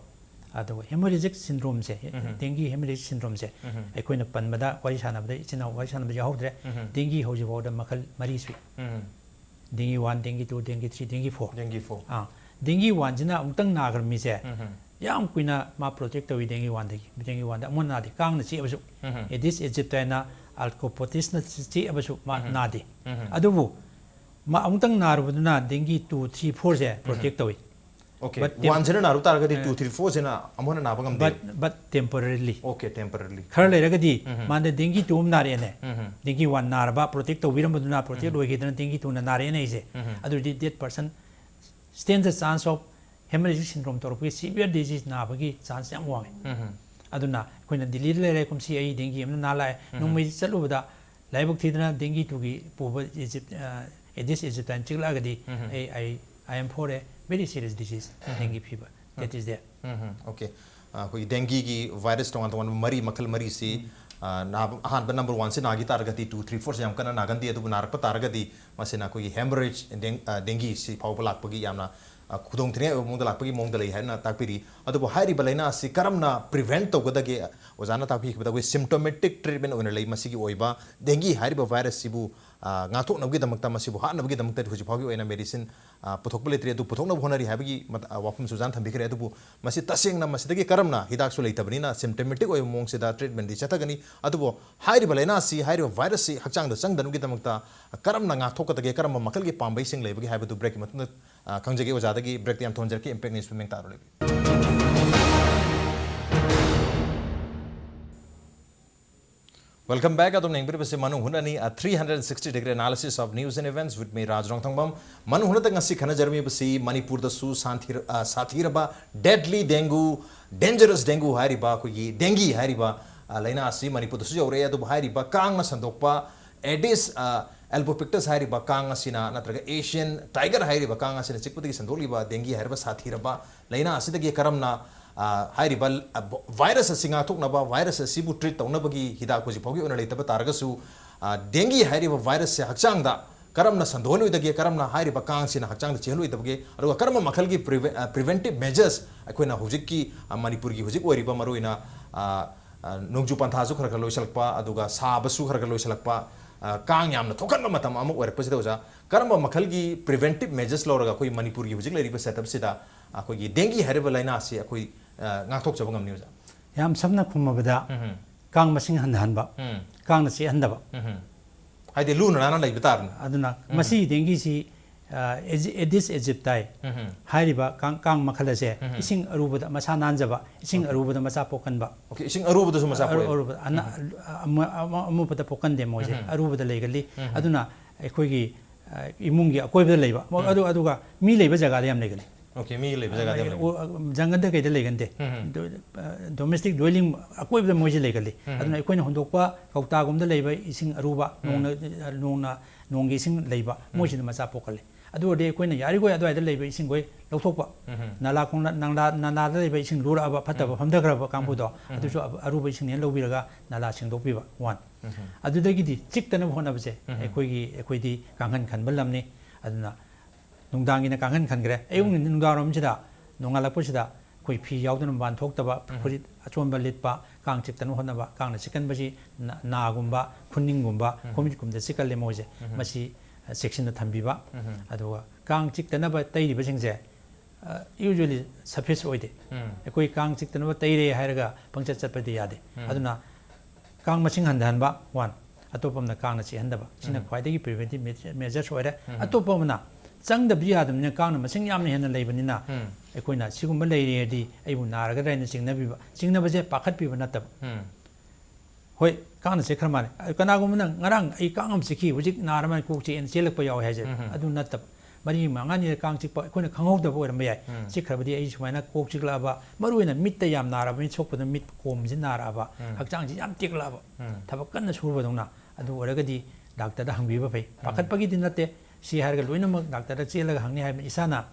ꯑꯗꯨꯒ hemorrhagic syndrome ꯁꯦ, ꯎꯝ. dengue hemorrhagic syndrome ꯁꯦ, ꯎꯝ. ꯑꯩꯈꯣꯏꯅ ꯄꯟꯕꯗ, ꯋꯥꯔꯤ ꯁꯥꯟꯅꯕꯗ, ꯏꯆꯤꯟ ꯏꯅꯥꯎ ꯋꯥꯔꯤ ꯁꯥꯟꯅꯕꯗ ꯌꯥꯎꯍꯧꯗ꯭ꯔꯦ꯫ ꯎꯝ. Dengue ꯍꯧꯖꯤꯛ ꯐꯥꯎꯗ ꯃꯈꯜ ꯃꯔꯤ ꯁꯨꯏ꯫ ꯎꯝ. Dengue one, dengue two, dengue three, dengue four꯫ Dengue four. ꯑꯥ, dengue one ꯁꯤꯅ ꯑꯃꯨꯛꯇꯪ ꯅꯥꯈ꯭ꯔꯕ ꯃꯤꯁꯦ, ꯎꯝ. ꯌꯥꯝ ꯀꯨꯏꯅ ꯃꯥ ꯄ꯭ꯔꯣꯇꯦꯛ ꯇꯧꯏ ꯗꯦꯡꯒꯤ ꯋꯥꯟꯗꯒꯤ꯫ ꯗꯦꯡꯒꯤ ꯋꯥꯟꯗ ꯑꯃꯨꯛ ꯅꯥꯗꯦ, ꯀꯥꯡꯅ ꯆꯤꯛꯑꯕꯁꯨ꯫ ꯑꯦꯗꯤꯁ ꯑꯦꯖꯤꯞꯇ ꯍꯥꯏꯅ ꯑꯥꯔꯊ꯭ꯔꯣꯄꯣꯗꯁꯅ ꯆꯤꯛꯑꯕꯁꯨ ꯃꯥ ꯅꯥꯗꯦ꯫ ꯑꯗꯨꯕꯨ ꯃꯥ ꯑꯃꯨꯛꯇꯪ ꯅꯥꯔꯨꯕꯗꯨꯅ ꯗꯦꯡꯒꯤ ꯇꯨ, ꯊ꯭ꯔꯤ, ꯐꯣꯔꯁꯦ ꯄ꯭ꯔꯣꯇꯦꯛ ꯇꯧꯏ꯫ Okay, But tem- ꯋꯥꯟꯁꯤꯅ ꯅꯥꯔꯨ ꯇꯥꯔꯒꯗꯤ ꯇꯨ, ꯊ꯭ꯔꯤ, ꯐꯣꯔꯁꯤꯅ ꯑꯃꯨꯛ ꯍꯟꯅ ꯅꯥꯕ ꯉꯝꯗꯦ꯫ But but temporarily꯫ Okay, temporarily. ꯈꯔ ꯂꯩꯔꯒꯗꯤ ꯃꯥꯗ ꯗꯦꯡꯒꯤ ꯇꯨ ꯑꯃ ꯅꯥꯔꯛꯑꯦꯅꯦ꯫ ꯗꯦꯡꯒꯤ ꯋꯥꯟ ꯅꯥꯔꯕ, ꯄ꯭ꯔꯣꯇꯦꯛ ꯇꯧꯕꯤꯔꯝꯕꯗꯨꯅ ꯄ꯭ꯔꯣꯇꯦꯛ ꯑꯣꯏꯈꯤꯗꯅ ꯗꯦꯡꯒꯤ ꯇꯨꯅ ꯅꯥꯔꯛꯑꯦꯅꯦ ꯑꯩꯁꯦ꯫ ꯑꯗꯨꯗꯤ that person stands a chance of hemorrhagic syndrome ꯇꯧꯔꯛꯄꯒꯤ, severe disease ꯅꯥꯕꯒꯤ ꯆꯥꯟꯁ ꯌꯥꯝ ꯋꯥꯡꯉꯦ꯫ ꯑꯗꯨꯅ ꯑꯩꯈꯣꯏꯅ ꯗꯤꯜꯂꯤꯗ ꯂꯩꯔꯦ, ꯀꯨꯝꯁꯤ ꯑꯩ ꯗꯦꯡꯒꯤ ꯑꯃꯅ ꯅꯥ ꯂꯥꯛꯑꯦ꯫ ꯅꯣꯡꯃꯩ ꯆꯠꯂꯨꯕꯗ ꯂꯥꯏꯕꯛ ꯊꯤꯗꯅ ꯗꯦꯡꯒꯤ ꯇꯨꯒꯤ ꯄꯨꯕ Egypt, ꯑ, Aedes aegypti ꯆꯤꯛꯂꯛꯑꯒꯗꯤ ꯑꯩ, I, I am for a very serious disease, dengue fever. That is there. Um, okay. ꯑ, ꯑꯩꯈꯣꯏꯒꯤ ꯗꯦꯡꯒꯤꯒꯤ ꯚꯥꯏꯔꯁ ꯇꯣꯉꯥꯟ ꯇꯣꯉꯥꯟꯕ ꯃꯔꯤ, ꯃꯈꯜ ꯃꯔꯤꯁꯤ, ꯑ, ꯅꯥꯕ, ꯑꯍꯥꯟꯕ ꯅꯝꯕꯔ ꯋꯥꯟꯁꯤ ꯅꯥꯈꯤ ꯇꯥꯔꯒꯗꯤ ꯇꯨ, ꯊ꯭ꯔꯤ, ꯐꯣꯔꯁꯤ ꯌꯥꯝ ꯀꯟꯅ ꯅꯥꯒꯟꯗꯦ, ꯑꯗꯨꯕꯨ ꯅꯥꯔꯛꯄ ꯇꯥꯔꯒꯗꯤ ꯃꯁꯤꯅ ꯑꯩꯈꯣꯏꯒꯤ ꯍꯦꯃꯣꯔꯦꯖ ꯗꯦꯡ-, ꯑ, ꯗꯦꯡꯒꯤ ꯁꯤ ꯐꯥꯎꯕ ꯂꯥꯛꯄꯒꯤ ꯌꯥꯝꯅ, ꯑ, ꯈꯨꯗꯣꯡꯊꯤꯅꯤꯡꯉꯥꯏ ꯑꯣꯏꯕ ꯃꯑꯣꯡꯗ ꯂꯥꯛꯄꯒꯤ ꯃꯑꯣꯡꯗ ꯂꯩ ꯍꯥꯏꯅ ꯇꯥꯛꯄꯤꯔꯤ꯫ ꯑꯗꯨꯕꯨ ꯍꯥꯏꯔꯤꯕ ꯂꯥꯏꯅꯥ ꯑꯁꯤ ꯀꯔꯝꯅ ꯄ꯭ꯔꯤꯚꯦꯟꯠ ꯇꯧꯒꯗꯒꯦ? ꯑꯣꯖꯥꯅ ꯇꯥꯛꯄꯤꯈꯤꯕꯗ ꯑꯩꯈꯣꯏ ꯁꯤꯝꯇꯣꯃꯦꯇꯤꯛ ꯇ꯭ꯔꯤꯠꯃꯦꯟ ꯑꯣꯏꯅ ꯂꯩ꯫ ꯃꯁꯤꯒꯤ ꯑꯣꯏꯕ ꯗꯦꯡꯒꯤ ꯍꯥꯏꯔꯤꯕ ꯚꯥꯏꯔꯁꯁꯤꯕꯨ, ꯑ, ꯉꯥꯛꯊꯣꯛꯅꯕꯒꯤꯗꯃꯛꯇ, ꯃꯁꯤꯕꯨ ꯍꯥꯠꯅꯕꯒꯤꯗꯃꯛꯇ ꯍꯧꯖꯤꯛ ꯐꯥꯎꯒꯤ ꯑꯣꯏꯅ ꯃꯦꯗꯤꯁꯤꯟ, ꯑ, ꯄꯨꯊꯣꯛꯄ ꯂꯩꯇ꯭ꯔꯤ꯫ ꯑꯗꯨ ꯄꯨꯊꯣꯛꯅꯕ ꯍꯣꯠꯅꯔꯤ ꯍꯥꯏꯕꯒꯤ ꯃꯠ-, ꯑ, ꯋꯥꯐꯝꯁꯨ ꯑꯣꯖꯥꯅ ꯊꯝꯕꯤꯈ꯭ꯔꯦ꯫ ꯑꯗꯨꯕꯨ ꯃꯁꯤ ꯇꯁꯦꯡꯅ ꯃꯁꯤꯗꯒꯤ ꯀꯔꯝꯅ, ꯍꯤꯗꯥꯛꯁꯨ ꯂꯩꯇꯕꯅꯤꯅ ꯁꯤꯝꯇꯣꯃꯦꯇꯤꯛ ꯑꯣꯏꯕ ꯃꯑꯣꯡꯁꯤꯗ ꯇ꯭ꯔꯤꯠꯃꯦꯟꯗꯤ ꯆꯠꯊꯒꯅꯤ꯫ ꯑꯗꯨꯕꯨ ꯍꯥꯏꯔꯤꯕ ꯂꯥꯏꯅꯥꯁꯤ, ꯍꯥꯏꯔꯤꯕ ꯚꯥꯏꯔꯁꯁꯤ ꯍꯛꯆꯥꯡꯗ ꯆꯪꯗꯅꯕꯒꯤꯗꯃꯛꯇ ꯀꯔꯝꯅ ꯉꯥꯛꯊꯣꯛꯀꯗꯒꯦ, ꯀꯔꯝꯕ ꯃꯈꯜꯒꯤ ꯄꯥꯝꯕꯩꯁꯤꯡ ꯂꯩꯕꯒꯦ ꯍꯥꯏꯕꯗꯨ ꯕ꯭ꯔꯦꯛꯀꯤ ꯃꯇꯨꯡꯗ, ꯑ, ꯈꯪꯖꯒꯦ꯫ ꯑꯣꯖꯥꯗꯒꯤ ꯕ꯭ꯔꯦꯛꯇ ꯌꯥꯝ ꯊꯣꯟꯖꯔꯛꯀꯦ꯫ ꯏꯝꯄꯦꯛ ꯅ꯭ꯌꯨꯁ ꯃꯤꯃꯦꯡ ꯇꯥꯔꯣ ꯂꯩꯕꯤꯌꯨ꯫ Welcome back. ꯑꯗꯨꯝ ꯌꯦꯡꯕꯤꯔꯤꯕꯁꯤ ꯃꯅꯨꯡ ꯍꯨꯠꯅꯅꯤ, a three hundred sixty degree analysis of news and events with me, ꯔꯥꯖ ꯔꯣꯡꯊꯪꯕꯝ꯫ ꯃꯅꯨꯡ ꯍꯨꯠꯅꯗ ꯉꯁꯤ ꯈꯟꯅꯖꯔꯝꯃꯤꯕꯁꯤ ꯃꯅꯤꯄꯨꯔꯗꯁꯨ ꯁꯥꯟꯊꯤꯔ-, ꯑ, ꯁꯥꯊꯤꯔꯕ deadly dengue, dangerous dengue ꯍꯥꯏꯔꯤꯕ ꯑꯩꯈꯣꯏꯒꯤ ꯗꯦꯡꯒꯤ ꯍꯥꯏꯔꯤꯕ, ꯑ, ꯂꯥꯏꯅꯥ ꯑꯁꯤ ꯃꯅꯤꯄꯨꯔꯗꯁꯨ ꯌꯧꯔꯛꯑꯦ꯫ ꯑꯗꯨꯕꯨ ꯍꯥꯏꯔꯤꯕ ꯀꯥꯡꯅ ꯁꯟꯗꯣꯛꯄ Aedes, ꯑ, albopictus ꯍꯥꯏꯔꯤꯕ ꯀꯥꯡ ꯑꯁꯤꯅ, ꯅꯠꯇ꯭ꯔꯒ Asian tiger ꯍꯥꯏꯔꯤꯕ ꯀꯥꯡ ꯑꯁꯤꯅ ꯆꯤꯛꯄꯗꯒꯤ ꯁꯟꯗꯣꯛꯂꯤꯕ ꯗꯦꯡꯒꯤ ꯍꯥꯏꯔꯤꯕ ꯁꯥꯊꯤꯔꯕ ꯂꯥꯏꯅꯥ ꯑꯁꯤꯗꯒꯤ ꯀꯔꯝꯅ, ꯑ, ꯍꯥꯏꯔꯤꯕ, ꯑ, ꯚ-, ꯚꯥꯏꯔꯁ ꯑꯁꯤ ꯉꯥꯛꯊꯣꯛꯅꯕ, ꯚꯥꯏꯔꯁ ꯑꯁꯤꯕꯨ ꯇ꯭ꯔꯤꯠ ꯇꯧꯅꯕꯒꯤ ꯍꯤꯗꯥꯛ ꯍꯧꯖꯤꯛ ꯐꯥꯎꯒꯤ ꯑꯣꯏꯅ ꯂꯩꯇꯕ ꯇꯥꯔꯒꯁꯨ, ꯑ, ꯗꯦꯡꯒꯤ ꯍꯥꯏꯔꯤꯕ ꯚꯥꯏꯔꯁꯁꯦ ꯍꯛꯆꯥꯡꯗ ꯀꯔꯝꯅ ꯁꯟꯗꯣꯛꯍꯜꯂꯣꯏꯗꯒꯦ, ꯀꯔꯝꯅ ꯍꯥꯏꯔꯤꯕ ꯀꯥꯡꯁꯤꯅ ꯍꯛꯆꯥꯡꯗ ꯆꯦꯜꯍꯜꯂꯣꯏꯗꯕꯒꯦ, ꯑꯗꯨꯒ ꯀꯔꯝꯕ ꯃꯈꯜꯒꯤ ꯄ꯭ꯔꯤꯚꯦ-, ꯑ, preventive measures ꯑꯩꯈꯣꯏꯅ ꯍꯧꯖꯤꯛꯀꯤ, ꯑ, ꯃꯅꯤꯄꯨꯔꯒꯤ ꯍꯧꯖꯤꯛ ꯑꯣꯏꯔꯤꯕ ꯃꯔꯨꯑꯣꯏꯅ, ꯑ, ꯑ, ꯅꯣꯡꯖꯨ ꯄꯟꯊꯥꯁꯨ ꯈꯔ ꯈꯔ ꯂꯣꯏꯁꯤꯜꯂꯛꯄ, ꯑꯗꯨꯒ ꯁꯥꯕꯁꯨ ꯈꯔ ꯈꯔ ꯂꯣꯏꯁꯤꯜꯂꯛꯄ, ꯑ, ꯀꯥꯡ ꯌꯥꯝꯅ ꯊꯣꯛꯍꯟꯕ ꯃꯇꯝ ꯑꯃ ꯑꯣꯏꯔꯛꯄꯁꯤꯗ ꯑꯣꯖꯥ, ꯀꯔꯝꯕ ꯃꯈꯜꯒꯤ preventive measures ꯂꯧꯔꯒ ꯑꯩꯈꯣꯏ ꯃꯅꯤꯄꯨꯔꯒꯤ ꯍꯧꯖꯤꯛ ꯂꯩꯔꯤꯕ setup ꯁꯤꯗ, ꯑꯩꯈꯣꯏꯒꯤ dengue ꯍꯥꯏꯔꯤꯕ ꯂꯥꯏꯅꯥꯁꯤ ꯑꯩꯈꯣꯏ ꯑ, ꯉꯥꯛꯊꯣꯛꯆꯕ ꯉꯝꯅꯤ, ꯑꯣꯖꯥ? ꯌꯥꯝ ꯁꯝꯅ ꯈꯨꯝꯃꯕꯗ, ꯎꯝ ꯀꯥꯡ ꯃꯁꯤꯡ ꯍꯟꯊꯍꯟꯕ, ꯎꯝ ꯀꯥꯡꯅ ꯆꯤꯛꯍꯟꯗꯕ꯫ ꯎꯝ ꯍꯥꯏꯗꯤ ꯂꯨꯅ ꯅꯥꯟꯅ ꯂꯩꯕ ꯇꯥꯔꯅꯤ꯫ ꯑꯗꯨꯅ ꯃꯁꯤ dengueꯁꯤ ꯑꯦꯗꯤꯁ ꯑꯦꯖꯤꯞꯇꯥꯏ ꯎꯝ ꯍꯥꯏꯔꯤꯕ ꯀꯥꯡ ꯀꯥꯡ ꯃꯈꯜ ꯑꯁꯦ ꯏꯁꯤꯡ ꯑꯔꯨꯕꯗ ꯃꯁꯥ ꯅꯥꯟꯖꯕ, ꯏꯁꯤꯡ ꯑꯔꯨꯕꯗ ꯃꯆꯥ ꯄꯣꯛꯀꯟꯕ꯫ ꯑꯣꯀꯦ, ꯏꯁꯤꯡ ꯑꯔꯨꯕꯗꯁꯨ ꯃꯆꯥ ꯑꯔꯨ- ꯄꯣꯛꯑꯦ꯫ ꯑꯔꯨꯕꯗ ꯑꯅ- ꯑꯃ- ꯑꯃ- ꯑꯃꯣꯠꯄꯗ ꯄꯣꯛꯀꯟꯗꯦ ꯃꯣꯏꯁꯦ, ꯑꯔꯨꯕꯗ ꯂꯩꯒꯜꯂꯤ꯫ ꯑꯗꯨꯅ ꯑꯩꯈꯣꯏꯒꯤ ꯑ, ꯏꯃꯨꯡꯒꯤ ꯑꯀꯣꯏꯕꯗ ꯂꯩꯕ, ꯃꯣꯏ ꯑꯗꯨ ꯑꯗꯨꯒ ꯃꯤ ꯂꯩꯕ ꯖꯒꯥꯗ ꯌꯥꯝ ꯂꯩꯒꯜꯂꯤ꯫ ꯑꯣꯀꯦ, ꯃꯤ ꯂꯩꯕ ꯖꯒꯥꯗ ꯌꯥꯝ ꯂꯩ꯫ ꯑꯣ, ꯖꯪꯒꯜꯗ ꯀꯩꯗ ꯂꯩꯒꯟꯗꯦ꯫ ꯎꯝ ꯗꯣꯃꯦꯁꯇꯤꯛ ꯗ꯭ꯋꯦꯂꯤꯡ ꯑꯀꯣꯏꯕꯗ ꯃꯣꯏꯁꯦ ꯂꯩꯒꯜꯂꯤ꯫ ꯑꯗꯨꯅ ꯑꯩꯈꯣꯏꯅ ꯍꯨꯟꯗꯣꯛꯄ ꯀꯧꯇꯥꯒꯨꯝꯕꯗ ꯂꯩꯕ ꯏꯁꯤꯡ ꯑꯔꯨꯕ, ꯅꯣꯡꯅ ꯅꯣꯡꯅ ꯅꯣꯡꯒꯤ ꯏꯁꯤꯡ ꯂꯩꯕ, ꯃꯣꯏꯁꯤꯅ ꯃꯆꯥ ꯄꯣꯛꯀꯜꯂꯤ꯫ ꯑꯗꯨ ꯑꯣꯏꯔꯗꯤ ꯑꯩꯈꯣꯏꯅ ꯌꯥꯔꯤꯈꯣꯏ ꯑꯗꯨꯋꯥꯏꯗ ꯂꯩꯕ ꯏꯁꯤꯡꯈꯣꯏ ꯂꯧꯊꯣꯛꯄ, ꯎꯝ ꯅꯂꯥ ꯈꯣꯡꯂ ꯅꯂꯥ ꯅꯂꯥꯗ ꯂꯩꯕ ꯏꯁꯤꯡ ꯂꯨꯔꯛꯑꯕ, ꯐꯠꯇꯕ ꯐꯝꯊꯈ꯭ꯔꯕ ꯀꯥꯡꯕꯨꯗꯣ, ꯑꯗꯨꯁꯨ ꯑꯕ- ꯑꯔꯨꯕ ꯏꯁꯤꯡꯅꯦꯅ ꯂꯧꯕꯤꯔꯒ ꯅꯂꯥ ꯁꯦꯡꯗꯣꯛꯄꯤꯕ꯫ One꯫ ꯑꯗꯨꯗꯒꯤꯗꯤ ꯆꯤꯛꯇꯅꯕ ꯍꯣꯠꯅꯕꯁꯦ ꯑꯩꯈꯣꯏꯒꯤ ꯑꯩꯈꯣꯏꯗꯤ ꯀꯥꯡꯈꯟ ꯈꯟꯕ ꯂꯝꯅꯤ꯫ ꯑꯗꯨꯅ ꯅꯨꯡꯗꯥꯡꯒꯤꯅ ꯀꯥꯡꯈꯟ ꯈꯟꯈ꯭ꯔꯦ, ꯑꯌꯨꯛ ꯅꯨꯡꯗꯥꯡꯋꯥꯏꯔꯝꯁꯤꯗ, ꯅꯣꯡꯉꯥꯜꯂꯛꯄꯁꯤꯗ ꯑꯩꯈꯣꯏ ꯐꯤ ꯌꯥꯎꯗꯅ ꯃꯄꯥꯟ ꯊꯣꯛꯇꯕ, ꯐꯨꯔꯤꯠ ꯑꯆꯣꯟꯕ ꯂꯤꯠꯄ, ꯀꯥꯡ ꯆꯤꯛꯇꯅ ꯍꯣꯠꯅꯕ꯫ ꯀꯥꯡꯅ ꯆꯤꯛꯀꯟꯕꯁꯤ ꯅꯥ- ꯅꯥꯒꯨꯝꯕ, ꯈꯨꯅꯤꯡꯒꯨꯝꯕ, ꯈꯣꯡꯃꯤꯠꯀꯨꯝꯕꯗ ꯆꯤꯛꯀꯜꯂꯦ ꯃꯣꯏꯁꯦ꯫ ꯃꯁꯤ ꯑ, ꯆꯦꯛꯁꯤꯟꯅ ꯊꯝꯕꯤꯕ꯫ ꯑꯗꯨꯒ ꯀꯥꯡ ꯆꯤꯛꯇꯅꯕ ꯇꯩꯔꯤꯕꯁꯤꯡꯁꯦ ꯌꯨꯖ꯭ꯋꯦꯂꯤ ꯁꯐꯤꯁ ꯑꯣꯏꯗꯦ꯫ ꯑꯩꯈꯣꯏ ꯀꯥꯡ ꯆꯤꯛꯇꯅꯕ ꯇꯩꯔꯦ ꯍꯥꯏꯔꯒ ꯄꯪꯆꯠ ꯆꯠꯄꯗꯤ ꯌꯥꯗꯦ꯫ ꯑꯗꯨꯅ ꯀꯥꯡ ꯃꯁꯤꯡ ꯍꯟꯊꯍꯟꯕ, one꯫ ꯑꯇꯣꯞꯄ ꯑꯃꯅ ꯀꯥꯡꯅ ꯆꯤꯛꯍꯟꯗꯕ, ꯁꯤꯅ ꯈ꯭ꯋꯥꯏꯗꯒꯤ ꯄ꯭ꯔꯤꯚꯦꯟꯇꯤꯞ ꯃꯦꯖꯔꯁ ꯑꯣꯏꯔꯦ꯫ ꯑꯇꯣꯞꯄ ꯑꯃꯅ ꯆꯪꯗꯕꯗꯤ ꯌꯥꯗꯕꯅꯤꯅ, ꯀꯥꯡꯅ ꯃꯁꯤꯡ ꯌꯥꯝꯅ ꯍꯦꯟꯅ ꯂꯩꯕꯅꯤꯅ, ꯑꯩꯈꯣꯏꯅ ꯁꯤꯒꯨꯝꯕ ꯂꯩꯔꯦꯗꯤ ꯑꯩꯕꯨ ꯅꯥꯔꯒꯗ꯭ꯔꯥ ꯍꯥꯏꯅ ꯆꯤꯡꯅꯕꯤꯕ, ꯆꯤꯡꯅꯕꯁꯦ ꯄꯥꯈꯠꯄꯤꯕ ꯅꯠꯇꯕ꯫ ꯍꯣꯏ, ꯀꯥꯡꯅ ꯆꯤꯛꯈ꯭ꯔ ꯃꯥꯜꯂꯦ꯫ ꯑ, ꯀꯅꯥꯒꯨꯝꯕꯅ ꯉꯔꯥꯡ ꯑꯩ ꯀꯥꯡ ꯑꯃ ꯆꯤꯛꯈꯤ, ꯍꯧꯖꯤꯛ ꯅꯥꯔ ꯃꯥꯜꯂꯦ, ꯀꯣꯛ ꯆꯤꯛꯑꯦꯅ ꯆꯦꯜꯂꯛꯄ ꯌꯥꯎꯋꯦ ꯍꯥꯏꯁꯦ꯫ ꯑꯗꯨ ꯅꯠꯇꯕ꯫ ꯃꯔꯤ ꯃꯉꯥꯅꯤꯗ ꯀꯥꯡ ꯆꯤꯛꯄ ꯑꯩꯈꯣꯏꯅ ꯈꯪꯍꯧꯗꯕ ꯑꯣꯏꯔꯝꯕ ꯌꯥꯏ꯫ ꯆꯤꯛꯈ꯭ꯔꯕꯗꯤ ꯑꯩ ꯁꯨꯃꯥꯏꯅ ꯀꯣꯛ ꯆꯤꯛꯂꯛꯑꯕ, ꯃꯔꯨꯑꯣꯏꯅ ꯃꯤꯠꯇ ꯌꯥꯝ ꯅꯥꯔꯕ, ꯃꯤꯠ ꯁꯣꯛꯄꯗ ꯃꯤꯠ ꯀꯣꯝꯁꯤ ꯅꯥꯔꯛꯑꯕ, ꯍꯛꯆꯥꯡꯁꯤ ꯌꯥꯝ ꯇꯦꯛꯂꯛꯑꯕ, ꯊꯕꯛ ꯀꯟꯅ ꯁꯨꯔꯨꯕꯗꯧꯅ, ꯑꯗꯨ ꯑꯣꯏꯔꯒꯗꯤ ꯗꯥꯛꯇꯔꯗ ꯍꯪꯕꯤꯕ ꯐꯩ꯫ ꯄꯥꯈꯠꯄꯒꯤꯗꯤ ꯅꯠꯇꯦ꯫ ꯁꯤ ꯍꯥꯏꯔꯒ ꯂꯣꯏꯅꯃꯛ ꯗꯥꯛꯇꯔꯗ ꯆꯦꯜꯂꯒ ꯍꯪꯅꯤ ꯍꯥꯏꯕ ꯏꯁꯥꯅ,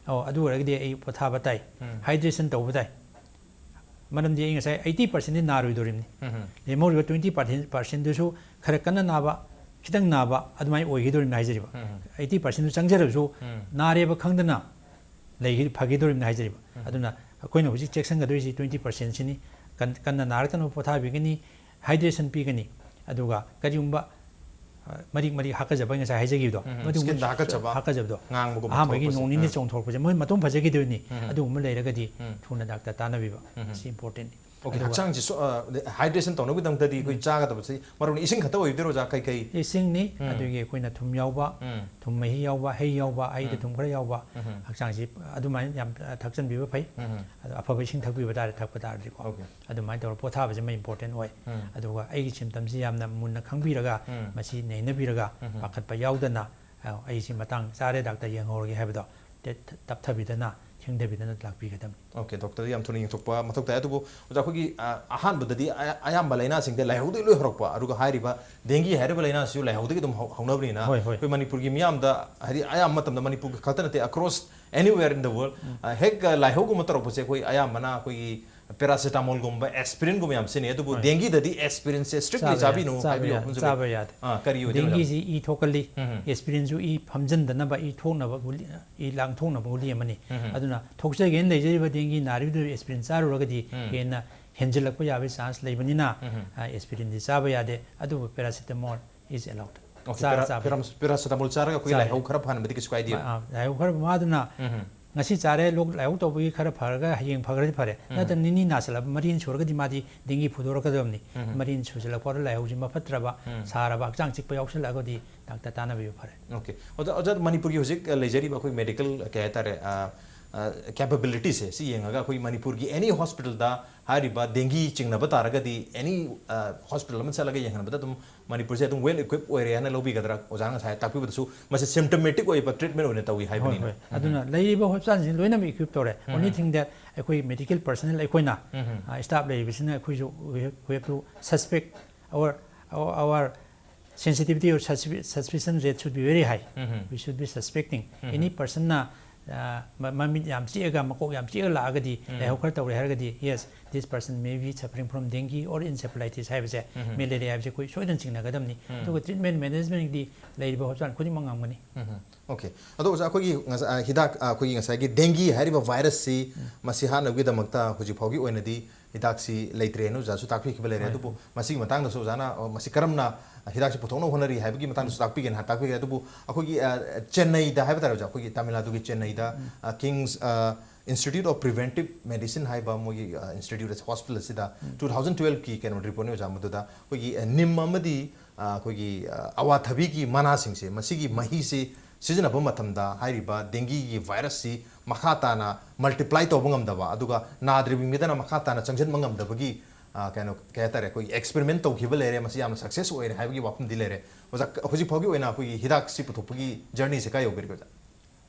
ꯑꯣ, ꯑꯗꯨ ꯑꯣꯏꯔꯒꯗꯤ ꯑꯩ ꯄꯣꯊꯥꯕ ꯇꯥꯏ, ꯍꯥꯏꯗ꯭ꯔꯦꯁꯟ ꯇꯧꯕ ꯇꯥꯏ꯫ ꯃꯔꯝꯗꯤ ꯑꯩ ꯉꯁꯥꯏ ꯑꯩꯠꯇꯤ ꯄꯥꯔꯁꯦꯟꯗꯤ ꯅꯥꯔꯣꯏꯗꯣꯔꯤꯕꯅꯤ꯫ ꯂꯦꯝꯍꯧꯔꯤꯕ ꯇ꯭ꯋꯦꯟꯇꯤ ꯄꯥꯔꯁꯦꯟꯗꯨꯁꯨ ꯈꯔ ꯀꯟꯅ ꯅꯥꯕ, ꯈꯤꯇꯪ ꯅꯥꯕ, ꯑꯗꯨꯃꯥꯏꯅ ꯑꯣꯏꯈꯤꯗꯣꯔꯤꯕꯅꯤ ꯍꯥꯏꯖꯔꯤꯕ꯫ ꯑꯩꯠꯇꯤ ꯄꯥꯔꯁꯦꯟꯗꯨ ꯆꯪꯖꯔꯕꯁꯨ ꯅꯥꯔꯦꯕ ꯈꯪꯗꯅ ꯂꯩꯈꯤ-, ꯐꯈꯤꯗꯣꯔꯤꯕꯅꯤ ꯍꯥꯏꯖꯔꯤꯕ꯫ ꯑꯗꯨꯅ ꯑꯩꯈꯣꯏꯅ ꯍꯧꯖꯤꯛ ꯆꯦꯛꯁꯤꯟꯒꯗꯣꯏꯁꯤ ꯇ꯭ꯋꯦꯟꯇꯤ ꯄꯥꯔꯁꯦꯟꯁꯤꯅꯤ꯫ ꯀꯟ-, ꯀꯟꯅ ꯅꯥꯔꯛꯇꯅꯕ ꯄꯣꯊꯥꯕꯤꯒꯅꯤ, ꯍꯥꯏꯗ꯭ꯔꯦꯁꯟ ꯄꯤꯒꯅꯤ꯫ ꯑꯗꯨꯒ ꯀꯔꯤꯒꯨꯝꯕ ꯃꯔꯤꯛ ꯃꯔꯤꯛ ꯍꯥꯀꯠꯆꯕ ꯑꯩ ꯉꯁꯥꯏ ꯍꯥꯏꯖꯈꯤꯕꯗꯣ, ꯎꯝ, ꯑꯗꯨꯒꯨꯝꯕ skinꯗ ꯍꯥꯀꯠꯆꯕ, ꯍꯥꯀꯠꯆꯕꯗꯣ, ꯉꯥꯡꯕꯒꯨꯝꯕ ꯑꯍꯥꯟꯕꯒꯤ ꯊꯣꯛꯂꯛꯄꯁꯦ꯫ ꯅꯣꯡ ꯅꯤꯅꯤ ꯎꯝ꯫ ꯆꯣꯡꯊꯣꯔꯛꯄꯁꯦ, ꯃꯣꯏ ꯃꯇꯣꯝ ꯐꯖꯈꯤꯗꯣꯏꯅꯤ꯫ ꯎꯝ꯫ ꯑꯗꯨꯒꯨꯝꯕ ꯂꯩꯔꯒꯗꯤ ꯎꯝ꯫ ꯊꯨꯅ ꯗꯥꯛꯇꯔ ꯇꯥꯟꯅꯕꯤꯕ, ꯎꯝ꯫ ꯁꯤ important ꯅꯤ꯫ Okay, ꯑꯗꯨꯒ ꯍꯛꯆꯥꯡꯁꯤ ꯁꯣ-, ꯑ, hydration ꯇꯧꯅꯕꯒꯤꯗꯃꯛꯇꯗꯤ ꯑꯩꯈꯣꯏ ꯆꯥꯒꯗꯕꯁꯤ ꯃꯔꯨ ꯑꯣꯏꯅ ꯏꯁꯤꯡ ꯈꯛꯇ ꯑꯣꯏꯗꯣꯏꯔꯣ, ꯑꯣꯖꯥ? ꯀꯩ ꯀꯩ? ꯏꯁꯤꯡꯅꯤ, ꯎꯝ꯫ ꯑꯗꯨꯒꯤ ꯑꯩꯈꯣꯏꯅ ꯊꯨꯝ ꯌꯥꯎꯕ, ꯎꯝ꯫ ꯊꯨꯝ ꯃꯍꯤ ꯌꯥꯎꯕ, ꯍꯩ ꯌꯥꯎꯕ, ꯍꯩꯗ ꯎꯝ꯫ ꯊꯨꯝ ꯈꯔ ꯌꯥꯎꯕ, ꯎꯝ꯫ ꯍꯛꯆꯥꯡꯁꯤ ꯑꯗꯨꯃꯥꯏꯅ ꯌꯥꯝ ꯊꯛꯆꯟꯕꯤꯕ ꯐꯩ꯫ ꯎꯝ꯫ ꯑꯗꯣ ꯑꯐꯕ ꯏꯁꯤꯡ ꯊꯛꯄꯤꯕ ꯇꯥꯔꯦ, ꯊꯛꯄ ꯇꯥꯔꯗꯤꯀꯣ꯫ Okay꯫ ꯑꯗꯨꯃꯥꯏꯅ ꯇꯧꯔꯒ ꯄꯣꯊꯥꯕꯁꯤꯃ important ꯑꯣꯏ꯫ ꯎꯝ꯫ ꯑꯗꯨꯒ ꯑꯩꯒꯤ symptomꯁꯤ ꯌꯥꯝꯅ ꯃꯨꯟꯅ ꯈꯪꯕꯤꯔꯒ, ꯎꯝ꯫ ꯃꯁꯤ ꯅꯩꯅꯕꯤꯔꯒ, ꯎꯝ꯫ ꯄꯥꯈꯠꯄ ꯌꯥꯎꯗꯅ, ꯑ, ꯑꯩꯁꯤ ꯃꯇꯥꯡ ꯆꯥꯔꯦ, ꯗꯥꯛꯇꯔ ꯌꯦꯡꯍꯧꯔꯒꯦ ꯍꯥꯏꯕꯗꯣ ꯇꯦ-, ꯇꯞꯊꯕꯤꯗꯅ, ꯊꯦꯡꯊꯕꯤꯗꯅ ꯂꯥꯛꯄꯤꯒꯗꯕꯅꯤ꯫ Okay, ꯗꯣꯛꯇꯔꯗ ꯌꯥꯝ ꯊꯨꯅ ꯌꯦꯡꯊꯣꯛꯄ ꯃꯊꯧ ꯇꯥꯏ꯫ ꯑꯗꯨꯕꯨ ꯑꯣꯖꯥ, ꯑꯩꯈꯣꯏꯒꯤ, ꯑ, ꯑꯍꯥꯟꯕꯗꯗꯤ ꯑꯌꯥ-, ꯑꯌꯥꯝꯕ ꯂꯥꯏꯅꯥꯁꯤꯡꯗ ꯂꯥꯏꯍꯧꯗꯒꯤ ꯂꯣꯏ ꯍꯧꯔꯛꯄ, ꯑꯗꯨꯒ ꯍꯥꯏꯔꯤꯕ dengue ꯍꯥꯏꯔꯤꯕ ꯂꯥꯏꯅꯥꯁꯤꯁꯨ ꯂꯥꯏꯍꯧꯗꯒꯤ ꯑꯗꯨꯝ ꯍꯧ-, ꯍꯧꯅꯕꯅꯤꯅ, ꯍꯣꯏ, ꯍꯣꯏ꯫ ꯑꯩꯈꯣꯏ ꯃꯅꯤꯄꯨꯔꯒꯤ ꯃꯤꯌꯥꯝꯗ, ꯍꯥꯏꯗꯤ ꯑꯌꯥꯝꯕ ꯃꯇꯝꯗ ꯃꯅꯤꯄꯨꯔ ꯈꯛꯇ ꯅꯠꯇꯦ, across anywhere in the world, ꯎꯝ꯫ ꯑ, ꯍꯦꯛ, ꯑ, ꯂꯥꯏꯍꯧꯒꯨꯝꯕ ꯇꯧꯔꯛꯄꯁꯦ ꯑꯩꯈꯣꯏ ꯑꯌꯥꯝꯕꯅ ꯑꯩꯈꯣꯏꯒꯤ paracetamolꯒꯨꯝꯕ, aspirinꯒꯨꯝꯕ ꯌꯥꯝ ꯁꯤꯖꯤꯟꯅꯩ꯫ ꯑꯗꯨꯕꯨ ꯍꯣꯏ꯫ dengueꯗꯗꯤ aspirinꯁꯦ strictly ꯆꯥꯕ ꯌꯥ-, ꯆꯥꯕꯤꯅꯨ ꯆꯥꯕ ꯍꯥꯏꯕꯤꯌꯨ꯫ ꯌꯥ-, ꯆꯥꯕ ꯌꯥꯗꯦ꯫ ꯑꯥ, ꯀꯔꯤ ꯑꯣꯏꯗꯣꯏꯅꯣ? Dengueꯁꯤ ꯏ ꯊꯣꯛꯀꯜꯂꯤ, ꯎꯝ꯫ aspirinꯁꯨ ꯏ ꯐꯝꯖꯤꯟꯗꯅꯕ, ꯏ ꯊꯣꯛꯅꯕ ꯒꯨꯂꯤ, ꯏ ꯂꯥꯡꯊꯣꯛꯅꯕ ꯒꯨꯂꯤ ꯑꯃꯅꯤ꯫ ꯎꯝ꯫ ꯑꯗꯨꯅ ꯊꯣꯛꯆꯒꯦꯅ ꯂꯩꯖꯔꯤꯕ dengue ꯅꯥꯔꯤꯕꯗꯨ aspirin ꯆꯥꯔꯨꯔꯒꯗꯤ ꯎꯝ꯫ ꯍꯦꯟꯅ ꯍꯦꯟꯖꯤꯜꯂꯛꯄ ꯌꯥꯕꯒꯤ chance ꯂꯩꯕꯅꯤꯅ, ꯎꯝ꯫ ꯑ, aspirinꯗꯤ ꯆꯥꯕ ꯌꯥꯗꯦ, ꯑꯗꯨꯕꯨ paracetamol is allowed꯫ Okay, ꯆꯥ-, para-, ꯆꯥꯕ para-, paracetamol ꯆꯥꯔꯒ ꯑꯩꯈꯣꯏ ꯆꯥꯕ ꯂꯥꯏꯍꯧ ꯈꯔ ꯐꯍꯟꯕꯗꯤ ꯀꯩꯁꯨ ꯀꯥꯏꯗꯦ꯫ ꯃꯥ-, ꯑ, ꯂꯥꯏꯍꯧ ꯈꯔ, ꯃꯥꯗꯨꯅ ꯎꯝ꯫ ꯉꯁꯤ ꯆꯥꯔꯦ, ꯂꯣꯛ ꯂꯥꯏꯍꯧ ꯇꯧꯕꯒꯤ ꯈꯔ ꯐꯔꯒ ꯍꯌꯦꯡ ꯐꯈ꯭ꯔꯗꯤ ꯐꯔꯦ꯫ ꯎꯝ꯫ ꯅꯠꯇ꯭ꯔ ꯅꯤꯅꯤ ꯅꯥꯁꯤꯜꯂꯛꯑꯕ, ꯃꯔꯤꯅꯤ ꯁꯨꯔꯒꯗꯤ ꯃꯥꯗꯤ dengue ꯐꯨꯗꯣꯔꯛꯀꯗꯕꯅꯤ꯫ ꯎꯝ꯫ ꯃꯔꯤꯅꯤ ꯁꯨꯖꯤꯜꯂꯛꯄꯗ ꯂꯥꯏꯍꯧꯁꯤ ꯃꯐꯠꯇ꯭ꯔꯕ, ꯎꯝ꯫ ꯁꯥꯔꯕ, ꯍꯛꯆꯥꯡ ꯆꯤꯛꯄ ꯌꯥꯎꯁꯜꯂꯛꯑꯒꯗꯤ ꯗꯥꯛꯇꯔ ꯇꯥꯟꯅꯕꯤꯕ ꯐꯔꯦ꯫ Okay꯫ ꯑꯣꯖꯥ, ꯑꯣꯖꯥ, ꯃꯅꯤꯄꯨꯔꯒꯤ ꯍꯧꯖꯤꯛ ꯂꯩꯖꯔꯤꯕ ꯑꯩꯈꯣꯏ medical, ꯀꯩ ꯍꯥꯏꯇꯥꯔꯦ, ꯑ, ꯑ, capabilityꯁꯦ ꯁꯤ ꯌꯦꯡꯉꯒ ꯑꯩꯈꯣꯏ ꯃꯅꯤꯄꯨꯔꯒꯤ any hospitalꯗ ꯍꯥꯏꯔꯤꯕ dengue ꯆꯤꯡꯅꯕ ꯇꯥꯔꯒꯗꯤ any, ꯑ, hospital ꯑꯃ ꯆꯠꯂꯒ ꯌꯦꯡꯍꯟꯕꯗ ꯑꯗꯨꯝ ꯃꯅꯤꯄꯨꯔꯁꯦ ꯑꯗꯨꯝ well equipped ꯑꯣꯏꯔꯦ ꯍꯥꯏꯅ ꯂꯧꯕꯤꯒꯗ꯭ꯔꯥ? ꯑꯣꯖꯥꯅ ꯉꯁꯥꯏ ꯇꯥꯛꯄꯤꯕꯗꯁꯨ ꯃꯁꯤ symptomatic ꯑꯣꯏꯕ treatment ꯑꯣꯏꯅ ꯇꯧꯏ ꯍꯣꯏ, ꯍꯥꯏꯕꯅꯤꯅ꯫ ꯍꯣꯏ꯫ ꯑꯗꯨꯅ ꯂꯩꯔꯤꯕ hospitalꯁꯤꯡ ꯂꯣꯏꯅꯃꯛ equip ꯇꯧꯔꯦ꯫ ꯎꯝ꯫ Only thing that ꯑꯩꯈꯣꯏ medical personnel ꯑꯩꯈꯣꯏꯅ, ꯎꯝ꯫ ꯑ, staff ꯂꯩꯔꯤꯕꯁꯤꯅ ꯑꯩꯈꯣꯏꯁꯨ we have, we have to suspect our, our, our sensitivity or suspi-, suspicion rate should be very high. Um. We should be suspecting. Um. Any personꯅ, ꯑ, ꯃ-, ꯃꯃꯤꯠ ꯌꯥꯝ ꯆꯤꯛꯑꯒ, ꯃꯀꯣꯛ ꯌꯥꯝ ꯆꯤꯛꯑꯒ ꯂꯥꯛꯑꯒꯗꯤ, ꯎꯝ꯫ ꯂꯥꯏꯍꯧ ꯈꯔ ꯇꯧꯔꯦ ꯍꯥꯏꯔꯒꯗꯤ, yes, This person may be suffering from dengue or encephalitis ꯍꯥꯏꯕꯁꯦ, ꯃꯦꯂꯦꯔꯤꯌꯥ ꯍꯥꯏꯕꯁꯦ ꯑꯩꯈꯣꯏ ꯁꯣꯏꯗꯅ ꯆꯤꯡꯅꯒꯗꯕꯅꯤ꯫ ꯑꯗꯨꯒ ꯇ꯭ꯔꯤꯠꯃꯦꯟ ꯃꯦꯅꯦꯖꯃꯦꯟꯒꯤꯗꯤ ꯂꯩꯔꯤꯕ ꯍꯣꯁꯄꯤꯇꯥꯜ ꯈꯨꯗꯤꯡꯃꯛ ꯉꯝꯒꯅꯤ꯫ ꯎꯝ꯫ ꯑꯣꯀꯦ꯫ ꯑꯗꯣ ꯑꯣꯖꯥ, ꯑꯩꯈꯣꯏꯒꯤ ꯉꯁꯥꯏ, ꯑ, ꯍꯤꯗꯥꯛ, ꯑ, ꯑꯩꯈꯣꯏꯒꯤ ꯉꯁꯥꯏꯒꯤ ꯗꯦꯡꯒꯤ ꯍꯥꯏꯔꯤꯕ ꯚꯥꯏꯔꯁꯁꯤ ꯃꯁꯤ ꯍꯥꯠꯅꯕꯒꯤꯗꯃꯛꯇ ꯍꯧꯖꯤꯛ ꯐꯥꯎꯒꯤ ꯑꯣꯏꯅꯗꯤ ꯍꯤꯗꯥꯛꯁꯤ ꯂꯩꯇ꯭ꯔꯦꯅ ꯑꯣꯖꯥꯁꯨ ꯇꯥꯛꯄꯤꯈꯤꯕ ꯂꯩꯔꯦ꯫ ꯍꯣꯏ꯫ ꯑꯗꯨꯕꯨ ꯃꯁꯤꯒꯤ ꯃꯇꯥꯡꯗꯁꯨ ꯑꯣꯖꯥꯅ, ꯑ, ꯃꯁꯤ ꯀꯔꯝꯅ ꯍꯤꯗꯥꯛꯁꯤ ꯄꯨꯊꯣꯛꯅꯕ ꯍꯣꯠꯅꯔꯤ ꯍꯥꯏꯕꯒꯤ ꯃꯇꯥꯡꯗꯁꯨ ꯇꯥꯛꯄꯤꯒꯦꯅ ꯍꯥꯏ-, ꯇꯥꯛꯄꯤꯈ꯭ꯔꯦ꯫ ꯑꯗꯨꯕꯨ ꯑꯩꯈꯣꯏꯒꯤ, ꯑ, ꯆꯦꯟꯅꯩꯗ ꯍꯥꯏꯕ ꯇꯥꯔꯦ ꯑꯣꯖꯥ, ꯑꯩꯈꯣꯏꯒꯤ ꯇꯥꯃꯤꯜ ꯅꯥꯗꯨꯒꯤ ꯆꯦꯟꯅꯩꯗ, ꯑ, ꯀꯤꯡꯁ, ꯑ, Institute of Preventive Medicine ꯍꯥꯏꯕ ꯃꯣꯏꯒꯤ, ꯑ, ꯏꯟꯁꯇꯤꯇ꯭ꯌꯨꯠ ꯍꯣꯁꯄꯤꯇꯥꯜ ꯑꯁꯤꯗ ꯇꯨ ꯊꯥꯎꯖꯟ ꯇꯨꯋꯦꯜꯐꯀꯤ ꯀꯩꯅꯣ ꯔꯤꯄꯣꯔꯠꯅꯤ ꯑꯣꯖꯥ꯫ ꯃꯗꯨꯗ ꯑꯩꯈꯣꯏꯒꯤ, ꯑ, ꯅꯤꯝ ꯑꯃꯗꯤ, ꯑ, ꯑꯩꯈꯣꯏꯒꯤ, ꯑ, ꯑꯋꯥꯊꯕꯤꯒꯤ ꯃꯅꯥꯁꯤꯡꯁꯦ, ꯃꯁꯤꯒꯤ ꯃꯍꯤꯁꯤ ꯁꯤꯖꯤꯟꯅꯕ ꯃꯇꯝꯗ ꯍꯥꯏꯔꯤꯕ ꯗꯦꯡꯒꯤꯒꯤ ꯚꯥꯏꯔꯁꯁꯤ ꯃꯈꯥ ꯇꯥꯅ ꯃꯜꯇꯤꯄ꯭ꯂꯥꯏ ꯇꯧꯕ ꯉꯝꯗꯕ, ꯑꯗꯨꯒ ꯅꯥꯗ꯭ꯔꯤꯕ ꯃꯤꯗꯅ ꯃꯈꯥ ꯇꯥꯅ ꯆꯪꯁꯤꯟꯕ ꯉꯝꯗꯕꯒꯤ, ꯑ, ꯀꯩꯅꯣ, ꯀꯩ ꯍꯥꯏꯇꯥꯔꯦ, ꯑꯩꯈꯣꯏꯒꯤ ꯑꯦꯛꯁꯄꯦꯔꯤꯃꯦꯟ ꯇꯧꯈꯤꯕ ꯂꯩꯔꯦ, ꯃꯁꯤ ꯌꯥꯝꯅ ꯁꯛꯁꯦꯁ ꯑꯣꯏꯔꯦ ꯍꯥꯏꯕꯒꯤ ꯋꯥꯐꯝꯗꯤ ꯂꯩꯔꯦ꯫ ꯑꯣꯖꯥ, ꯍꯧꯖꯤꯛ ꯐꯥꯎꯒꯤ ꯑꯣꯏꯅ ꯑꯩꯈꯣꯏꯒꯤ ꯍꯤꯗꯥꯛꯁꯤ ꯄꯨꯊꯣꯛꯄꯒꯤ ꯖꯔꯅꯤꯁꯦ ꯀꯥꯏ ꯌꯧꯕꯤꯔꯒꯦ ꯑꯣꯖꯥ?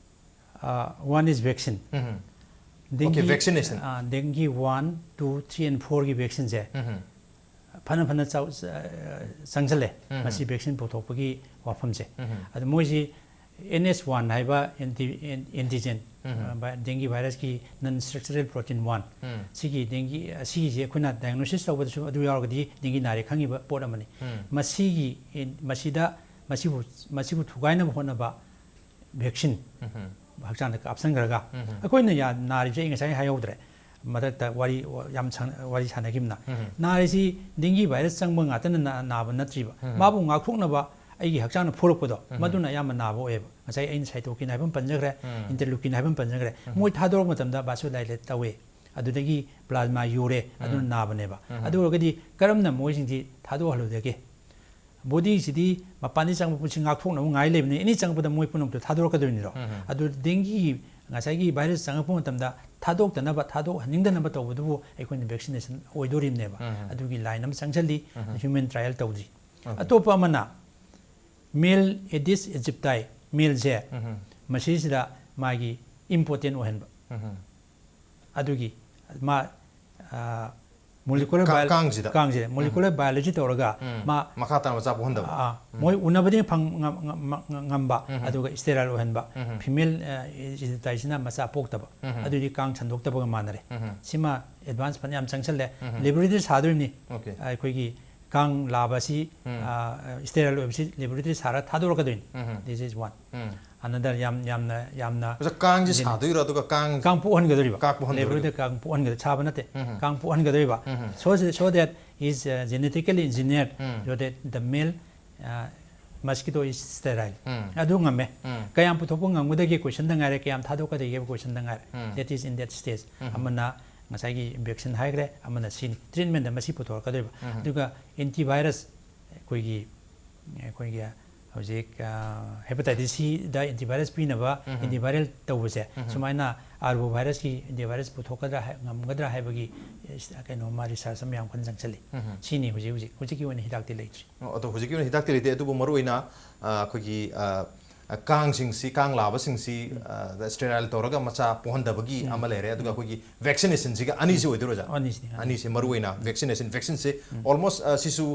Uh, one is vaccine. Um. Dengue, Okay, vaccination. Uh, dengue one, two, three and fourꯒꯤ ꯚꯦꯛꯁꯤꯟꯁꯦ ꯎꯝ꯫ ꯐꯅ ꯐꯅ ꯆꯥꯎ-, ꯑ, ꯆꯪꯁꯤꯜꯂꯦ꯫ ꯎꯝ꯫ ꯃꯁꯤ ꯚꯦꯛꯁꯤꯟ ꯄꯨꯊꯣꯛꯄꯒꯤ ꯋꯥꯐꯝꯁꯦ꯫ ꯎꯝ꯫ ꯑꯗꯣ ꯃꯣꯏꯁꯤ ꯑꯦꯟ ꯑꯦꯁ ꯋꯥꯟ ꯍꯥꯏꯕ ꯑꯦꯟꯇꯤ-, ꯑꯦꯟ-, ꯑꯦꯟꯇꯤꯖꯦꯟ, ꯎꯝ꯫ ꯑ, ꯕꯥꯏ-, ꯗꯦꯡꯒꯤ ꯚꯥꯏꯔꯁꯀꯤ ꯅꯟ ꯁ꯭ꯇ꯭ꯔꯛꯆꯔꯦꯜ ꯄ꯭ꯔꯣꯇꯤꯟ ꯋꯥꯟ꯫ ꯎꯝ꯫ ꯁꯤꯒꯤ ꯗꯦꯡꯒꯤ, ꯑꯁꯤꯒꯤꯁꯦ ꯑꯩꯈꯣꯏꯅ ꯗꯥꯏꯒꯅꯣꯁꯤꯁ ꯇꯧꯕꯗꯁꯨ ꯑꯗꯨ ꯌꯥꯎꯔꯒꯗꯤ ꯗꯦꯡꯒꯤ ꯅꯥꯔꯦ ꯈꯪꯉꯤꯕ ꯄꯣꯠ ꯑꯃꯅꯤ꯫ ꯎꯝ꯫ ꯃꯁꯤꯒꯤ, ꯑꯦꯟ-, ꯃꯁꯤꯗ, ꯃꯁꯤꯕꯨ, ꯃꯁꯤꯕꯨ ꯊꯨꯒꯥꯏꯅꯕ ꯍꯣꯠꯅꯕ ꯚꯦꯛꯁꯤꯟ ꯎꯝ꯫ ꯍꯛꯆꯥꯡꯗ ꯀꯥꯞꯁꯤꯟꯈ꯭ꯔꯒ, ꯎꯝ꯫ ꯑꯩꯈꯣꯏꯅ ꯌꯥ-, ꯅꯥꯔꯤꯕꯁꯦ ꯑꯩ ꯉꯁꯥꯏ ꯍꯥꯏꯍꯧꯗ꯭ꯔꯦ, ꯃꯊꯛꯇ ꯋꯥꯔꯤ ꯌꯥꯝ ꯁꯥꯟ-, ꯋꯥꯔꯤ ꯁꯥꯟꯅꯈꯤꯕꯅ, ꯎꯝ꯫ ꯅꯥꯔꯤꯁꯤ ꯗꯦꯡꯒꯤ ꯚꯥꯏꯔꯁ ꯆꯪꯕ ꯉꯥꯛꯇꯅ ꯅꯥ-, ꯅꯥꯕ ꯅꯠꯇ꯭ꯔꯤꯕ, ꯎꯝ꯫ ꯃꯥꯕꯨ ꯉꯥꯛꯊꯣꯛꯅꯕ ꯑꯩꯒꯤ ꯍꯛꯆꯥꯡꯅ ꯐꯨꯔꯛꯄꯗꯣ, ꯎꯝ꯫ ꯃꯗꯨꯅ ꯑꯌꯥꯝꯕ ꯅꯥꯕ ꯑꯣꯏꯌꯦꯕ꯫ ꯉꯁꯥꯏ ꯑꯩꯅ ꯁꯥꯏꯇꯣꯀꯤꯟ ꯍꯥꯏꯕ ꯑꯃ ꯄꯟꯖꯈ꯭ꯔꯦ, ꯎꯝ꯫ ꯏꯟꯇꯔꯂꯨꯀꯤꯟ ꯍꯥꯏꯕ ꯑꯃ ꯄꯟꯖꯈ꯭ꯔꯦ, ꯎꯝ꯫ ꯃꯣꯏ ꯊꯥꯗꯣꯔꯛꯄ ꯃꯇꯝꯗ ꯚꯥꯁꯣꯗꯥꯏꯂꯦꯠ ꯇꯧꯋꯦ, ꯑꯗꯨꯗꯒꯤ ꯄ꯭ꯂꯥꯖꯃꯥ ꯌꯨꯔꯦ, ꯑꯗꯨꯅ ꯎꯝ꯫ ꯅꯥꯕꯅꯦꯕ꯫ ꯎꯝ꯫ ꯑꯗꯨ ꯑꯣꯏꯔꯒꯗꯤ ꯀꯔꯝꯅ ꯃꯣꯏꯁꯤꯡꯁꯤ ꯊꯥꯗꯣꯛꯍꯜꯂꯨꯗꯒꯦ? ꯕꯣꯗꯤꯁꯤꯗꯤ ꯃꯄꯥꯟꯗꯒꯤ ꯆꯪꯕ ꯄꯣꯠꯁꯤ ꯉꯥꯛꯊꯣꯛꯅꯕ ꯉꯥꯏ ꯂꯩꯕꯅꯤ, ꯑꯦꯅꯤ ꯆꯪꯉꯛꯄꯗ ꯃꯣꯏ ꯄꯨꯝꯅꯃꯛꯇꯣ ꯊꯥꯗꯣꯔꯛꯀꯗꯣꯏꯅꯤꯗꯣ꯫ ꯎꯝ꯫ ꯑꯗꯨ ꯗꯦꯡꯒꯤ ꯉꯁꯥꯏꯒꯤ ꯚꯥꯏꯔꯁ ꯆꯪꯉꯛꯄ ꯃꯇꯝꯗ ꯊꯥꯗꯣꯛꯇꯅꯕ, ꯊꯥꯗꯣꯛꯍꯟꯅꯤꯡꯗꯅꯕ ꯇꯧꯕꯗꯨꯕꯨ ꯑꯩꯈꯣꯏꯅ ꯚꯦꯛꯁꯤꯅꯦꯁꯟ ꯑꯣꯏꯗꯣꯔꯤꯕꯅꯦꯕ꯫ ꯎꯝ꯫ ꯑꯗꯨꯒꯤ ꯂꯥꯏꯟ ꯑꯃ ꯆꯪꯁꯤꯜꯂꯤ, ꯎꯝ꯫ ꯍ꯭ꯌꯨꯃꯦꯟ ꯇ꯭ꯔꯥꯏꯌꯦꯜ ꯇꯧꯗ꯭ꯔꯤ꯫ ꯎꯝ꯫ ꯑꯇꯣꯞꯄ ꯑꯃꯅ ꯃꯦꯜ ꯑꯦꯗꯤꯁ ꯏꯖꯤꯞꯇꯥꯏ, ꯃꯦꯜꯁꯦ ꯎꯝ꯫ ꯃꯁꯤꯁꯤꯗ ꯃꯥꯒꯤ ꯏꯝꯄꯣꯇꯦꯟ ꯑꯣꯏꯍꯟꯕ꯫ ꯎꯝ꯫ ꯑꯗꯨꯒꯤ ꯃꯥ, ꯑ, ꯃꯣꯂꯤꯀꯨꯂꯔ ꯀꯥꯡꯁꯤꯗ ꯀꯥꯡꯁꯦ ꯃꯣꯂꯤꯀꯨꯂꯔ ꯕꯥꯏꯑꯣꯂꯣꯖꯤ ꯇꯧꯔꯒ ꯃꯥ ꯃꯈꯥ ꯇꯥꯅ ꯃꯆꯥ ꯄꯣꯛꯍꯟꯗꯕ꯫ ꯃꯣꯏ ꯎꯅꯕꯗꯤ ꯉꯝꯕ ꯑꯗꯨꯒ ꯏꯁꯇꯦꯔꯥꯏꯜ ꯑꯣꯏꯍꯟꯕ꯫ ꯐꯤꯃꯦꯜ ꯏꯖꯤꯇꯥꯏꯁꯤꯅ ꯃꯆꯥ ꯄꯣꯛꯇꯕ꯫ ꯑꯗꯨꯗꯤ ꯀꯥꯡ ꯁꯟꯗꯣꯛꯇꯕꯒ ꯃꯥꯟꯅꯔꯦ꯫ ꯁꯤꯃ ꯑꯦꯗꯚꯥꯟꯁ ꯐꯅꯌꯥꯝ ꯆꯪꯁꯜꯂꯦ꯫ ꯂꯦꯕꯣꯔꯦꯇꯔꯤ ꯁꯥꯗꯣꯔꯤꯕꯅꯤ꯫ ꯑꯩꯈꯣꯏꯒꯤ ꯀꯥꯡ ꯂꯥꯕ ꯑꯁꯤ ꯏꯁꯇꯦꯔꯥꯏꯜ ꯑꯣꯏꯕꯁꯤ ꯂꯦꯕꯣꯔꯦꯇꯔꯤ ꯁꯥꯔ ꯊꯥꯗꯣꯔꯛꯀꯗꯣꯏꯅꯤ꯫ This is one꯫ ꯑꯅꯗꯔ ꯌꯥꯝ ꯌꯥꯝꯅ ꯌꯥꯝꯅ ꯑꯣꯖꯥ, ꯀꯥꯡꯁꯤ ꯁꯥꯗꯣꯏꯔꯣ ꯑꯗꯨꯒ ꯀꯥꯡ ꯀꯥꯡ ꯄꯣꯛꯍꯟꯒꯗꯧꯔꯤꯕ꯫ ꯀꯥꯡ ꯄꯣꯛꯍꯟꯒꯗꯧꯔꯤꯕ꯫ ꯂꯦꯕꯣꯔꯦꯇꯔꯤ ꯀꯥꯡ ꯄꯣꯛꯍꯟꯒꯗ ꯁꯥꯕ ꯅꯠꯇꯦ꯫ ꯀꯥꯡ ꯄꯣꯛꯍꯟꯒꯗꯧꯔꯤꯕ꯫ So so that is genetically engineered so that the male mosquito is sterile꯫ ꯑꯗꯨ ꯉꯝꯃꯦ꯫ ꯀꯌꯥꯝ ꯄꯨꯊꯣꯛꯄ ꯉꯝꯒꯗꯒꯦ ꯀꯣꯏꯁꯟꯗ ꯉꯥꯏꯔꯦ, ꯀꯌꯥꯝ ꯊꯥꯗꯣꯛꯀꯗꯒꯦ ꯀꯣꯏꯁꯟꯗ ꯉꯥꯏꯔꯦ꯫ That is in that stage꯫ ꯑꯃꯅ ꯉꯁꯥꯏꯒꯤ ꯚꯦꯛꯁꯤꯟ ꯍꯥꯏꯈ꯭ꯔꯦ, ꯑꯃꯅ ꯁꯤꯅꯤ꯫ ꯇ꯭ꯔꯤꯠꯃꯦꯟꯗ ꯃꯁꯤ ꯄꯨꯊꯣꯔꯛꯀꯗꯣꯏꯕ꯫ ꯑꯗꯨꯒ ꯑꯦꯟꯇꯤꯚꯥꯏꯔꯁ ꯑꯩꯈꯣꯏꯒꯤ ꯑꯩꯈꯣꯏꯒꯤ ꯍꯧꯖꯤꯛ ꯍꯦꯄꯥꯇꯥꯏꯇꯤꯁ ꯁꯤꯗ ꯑꯦꯟꯇꯤꯚꯥꯏꯔꯁ ꯄꯤꯅꯕ ꯑꯦꯟꯇꯤꯚꯥꯏꯔꯦꯜ ꯇꯧꯕꯁꯦ ꯁꯨꯃꯥꯏꯅ ꯑꯥꯔꯕꯣ ꯚꯥꯏꯔꯁꯀꯤ ꯑꯦꯟꯇꯤꯚꯥꯏꯔꯁ ꯄꯨꯊꯣꯛꯀꯗ꯭ꯔꯥ ꯍꯥꯏ-, ꯉꯝꯒꯗ꯭ꯔꯥ ꯍꯥꯏꯕꯒꯤ ꯀꯩꯅꯣꯃ ꯔꯤꯁꯔꯁ ꯑꯃ ꯌꯥꯝ ꯀꯟꯅ ꯆꯪꯁꯜꯂꯤ꯫ ꯁꯤꯅꯤ ꯍꯧꯖꯤꯛ ꯍꯧꯖꯤꯛ ꯍꯧꯖꯤꯛꯀꯤ ꯑꯣꯏꯅ ꯍꯤꯗꯥꯛꯇꯤ ꯂꯩꯇ꯭ꯔꯤ꯫ ꯑꯣ, ꯑꯗꯣ ꯍꯧꯖꯤꯛꯀꯤ ꯑꯣꯏꯅ ꯍꯤꯗꯥꯛꯇꯤ ꯂꯩꯇꯦ, ꯑꯗꯨꯕꯨ ꯃꯔꯨꯑꯣꯏꯅ ꯑ, ꯑꯩꯈꯣꯏꯒꯤ ꯑ, ꯑ, ꯀꯥꯡꯁꯤꯡꯁꯤ, ꯀꯥꯡ ꯂꯥꯕꯁꯤꯡꯁꯤ ꯁ꯭ꯇꯦꯔꯥꯏꯜ ꯇꯧꯔꯒ ꯃꯆꯥ ꯄꯣꯛꯍꯟꯗꯕꯒꯤ ꯑꯃ ꯂꯩꯔꯦ, ꯑꯗꯨꯒ ꯑꯩꯈꯣꯏꯒꯤ ꯚꯦꯛꯁꯤꯅꯦꯁꯟꯁꯤꯒ ꯑꯅꯤꯁꯤ ꯑꯣꯏꯗꯣꯏꯔꯣ, ꯑꯣꯖꯥ? ꯑꯅꯤꯁꯤꯅꯤ, ꯑꯅꯤꯁꯤꯅꯤ꯫ ꯑꯅꯤꯁꯦ ꯃꯔꯨꯑꯣꯏꯅ ꯚꯦꯛꯁꯤꯅꯦꯁꯟ, ꯚꯦꯛꯁꯤꯟꯁꯦ ꯑꯣꯜꯃꯣꯁ ꯁꯤꯁꯨ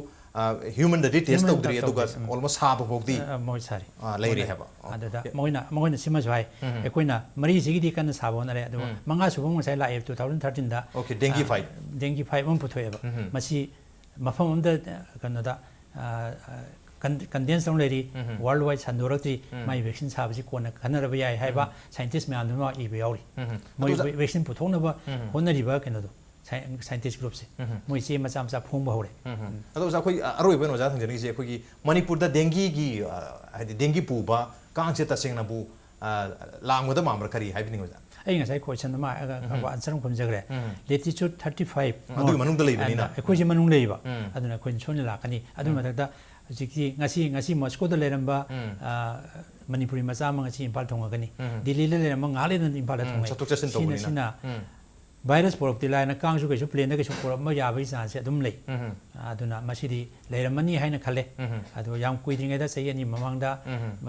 ꯍ꯭ꯌꯨꯃꯟꯗꯗꯤ ꯇꯦꯁ ꯍ꯭ꯌꯨꯃꯟꯗ ꯇꯧꯗ꯭ꯔꯤ, ꯑꯗꯨꯒ ꯇꯧꯗꯦ, ꯎꯝ꯫ ꯑꯣꯜꯃꯣꯁ ꯁꯥꯕ ꯐꯥꯎꯗꯤ ꯑ, ꯃꯣꯏ ꯁꯥꯔꯤ꯫ ꯑ, ꯂꯩꯔꯤ ꯃꯣꯏꯅ-, ꯍꯥꯏꯕ꯫ ꯑꯣ, ꯑꯗꯨꯗ ꯑꯣꯀꯦ꯫ ꯃꯣꯏꯅ ꯃꯈꯣꯏꯅ ꯁꯤꯃꯁꯨ ꯍꯥꯏ꯫ ꯑꯩꯈꯣꯏꯅ ꯃꯔꯤꯁꯤꯒꯤꯗꯤ ꯀꯟꯅ ꯁꯥꯕ ꯍꯣꯠꯅꯔꯦ, ꯑꯗꯨꯒ ꯃꯉꯥ ꯁꯨꯕ ꯑꯃ ꯉꯁꯥꯏ ꯂꯥꯛꯑꯦ, two thousand thirteenꯗ꯫ Okay, dengue five꯫ Dengue five ꯑꯃ ꯄꯨꯊꯣꯛꯑꯦꯕ꯫ ꯃꯁꯤ ꯃꯐꯝ ꯑꯃꯗ, ꯑ, ꯀꯩꯅꯣꯗ, ꯑ, ꯑ, ꯀꯟ-, ꯀꯟꯗꯦꯟꯁ ꯇꯧꯅ ꯂꯩꯔꯤ, ꯋꯥꯔꯜ ꯋꯥꯏꯗ ꯁꯟꯗꯣꯔꯛꯇ꯭ꯔꯤ, ꯃꯥꯏ ꯚꯦꯛꯁꯤꯟ ꯁꯥꯕꯁꯤ ꯀꯣꯟꯅ ꯈꯟꯅꯔꯕ ꯌꯥꯏ ꯍꯥꯏꯕ ꯁꯥꯏꯟꯇꯤꯁ ꯃꯌꯥꯝꯗꯨꯃ ꯏꯕ ꯌꯥꯎꯔꯤ꯫ ꯃꯣꯏ ꯑꯗꯨ ꯑꯣꯖꯥ ꯚꯦꯛꯁꯤꯟ ꯄꯨꯊꯣꯛꯅꯕ ꯍꯣꯠꯅꯔꯤꯕ ꯀꯩꯅꯣꯗꯣ, ꯁꯥꯏ-, ꯁꯥꯏꯟꯇꯤꯁ ꯒ꯭ꯔꯨꯞꯁꯦ, ꯃꯣꯏ ꯆꯦ ꯃꯆꯥ ꯃꯆꯥ ꯐꯣꯡꯕ ꯍꯧꯔꯦ꯫ ꯑꯗꯣ ꯑꯣꯖꯥ, ꯑꯩꯈꯣꯏ ꯑꯔꯣꯏꯕ ꯑꯣꯏꯅ ꯑꯣꯖꯥ ꯊꯝꯖꯅꯤꯡꯉꯤꯁꯦ, ꯑꯩꯈꯣꯏꯒꯤ ꯃꯅꯤꯄꯨꯔꯗ dengueꯒꯤ, ꯑ, ꯍꯥꯏꯗꯤ dengue ꯄꯨꯕ ꯀꯥꯡꯁꯦ ꯇꯁꯦꯡꯅꯕꯨ, ꯑ, ꯂꯥꯝꯒꯗ ꯃꯥꯟꯕ꯭ꯔꯥ, ꯀꯔꯤ ꯍꯥꯏꯕꯤꯅꯤꯡꯉꯤ ꯑꯣꯖꯥ? ꯑꯩ ꯉꯁꯥꯏ ꯀꯣꯏꯁꯟ ꯑꯃ ꯑꯟꯁꯔ ꯑꯃ ꯈꯨꯝꯖꯈ꯭ꯔꯦ꯫ Latitude thirty five, ꯑꯗꯨꯒꯤ ꯃꯅꯨꯡꯗ ꯂꯩꯕꯅꯤꯅ꯫ ꯑꯩꯈꯣꯏꯁꯦ ꯃꯅꯨꯡ ꯂꯩꯕ꯫ ꯑꯗꯨꯅ ꯑꯩꯈꯣꯏꯅ ꯁꯣꯏꯅ ꯂꯥꯛꯀꯅꯤ꯫ ꯑꯗꯨꯒꯤ ꯃꯊꯛꯇ ꯍꯧꯖꯤꯛꯇꯤ ꯉꯁꯤ, ꯉꯁꯤ ꯃꯣꯁꯀꯣꯗ ꯂꯩꯔꯝꯕ, ꯑ, ꯃꯅꯤꯄꯨꯔꯤ ꯃꯆꯥ ꯑꯃ ꯉꯁꯤ ꯏꯝꯐꯥꯜ ꯊꯣꯡꯉꯒꯅꯤ꯫ ꯗꯤꯜꯂꯤꯗ ꯂꯩꯔꯝꯕ ꯉꯥꯏꯍꯥꯛ ꯂꯩꯗꯅ ꯏꯝꯐꯥꯜꯗ ꯊꯣꯡꯉꯦ꯫ ꯆꯠꯊꯣꯛ ꯆꯠꯁꯤꯟ ꯁꯤꯅ, ꯇꯧꯕꯅꯤꯅ꯫ ꯁꯤꯅ ꯚꯥꯏꯔꯁ ꯄꯣꯔꯛꯇꯤ ꯂꯥꯏꯅ ꯀꯥꯡꯁꯨ ꯀꯩꯁꯨ ꯄ꯭ꯂꯦꯟꯗ ꯀꯩꯁꯨ ꯄꯣꯔꯛꯄ ꯌꯥꯕꯒꯤ ꯆꯥꯟꯁꯁꯦ ꯑꯗꯨꯝ ꯂꯩ꯫ ꯑꯗꯨꯅ ꯃꯁꯤꯗꯤ ꯂꯩꯔꯝꯃꯅꯤ ꯍꯥꯏꯅ ꯈꯜꯂꯦ꯫ ꯑꯗꯣ ꯌꯥꯝ ꯀꯨꯏꯗ꯭ꯔꯤꯉꯩꯗ, ꯆꯍꯤ ꯑꯅꯤ ꯃꯃꯥꯡꯗ,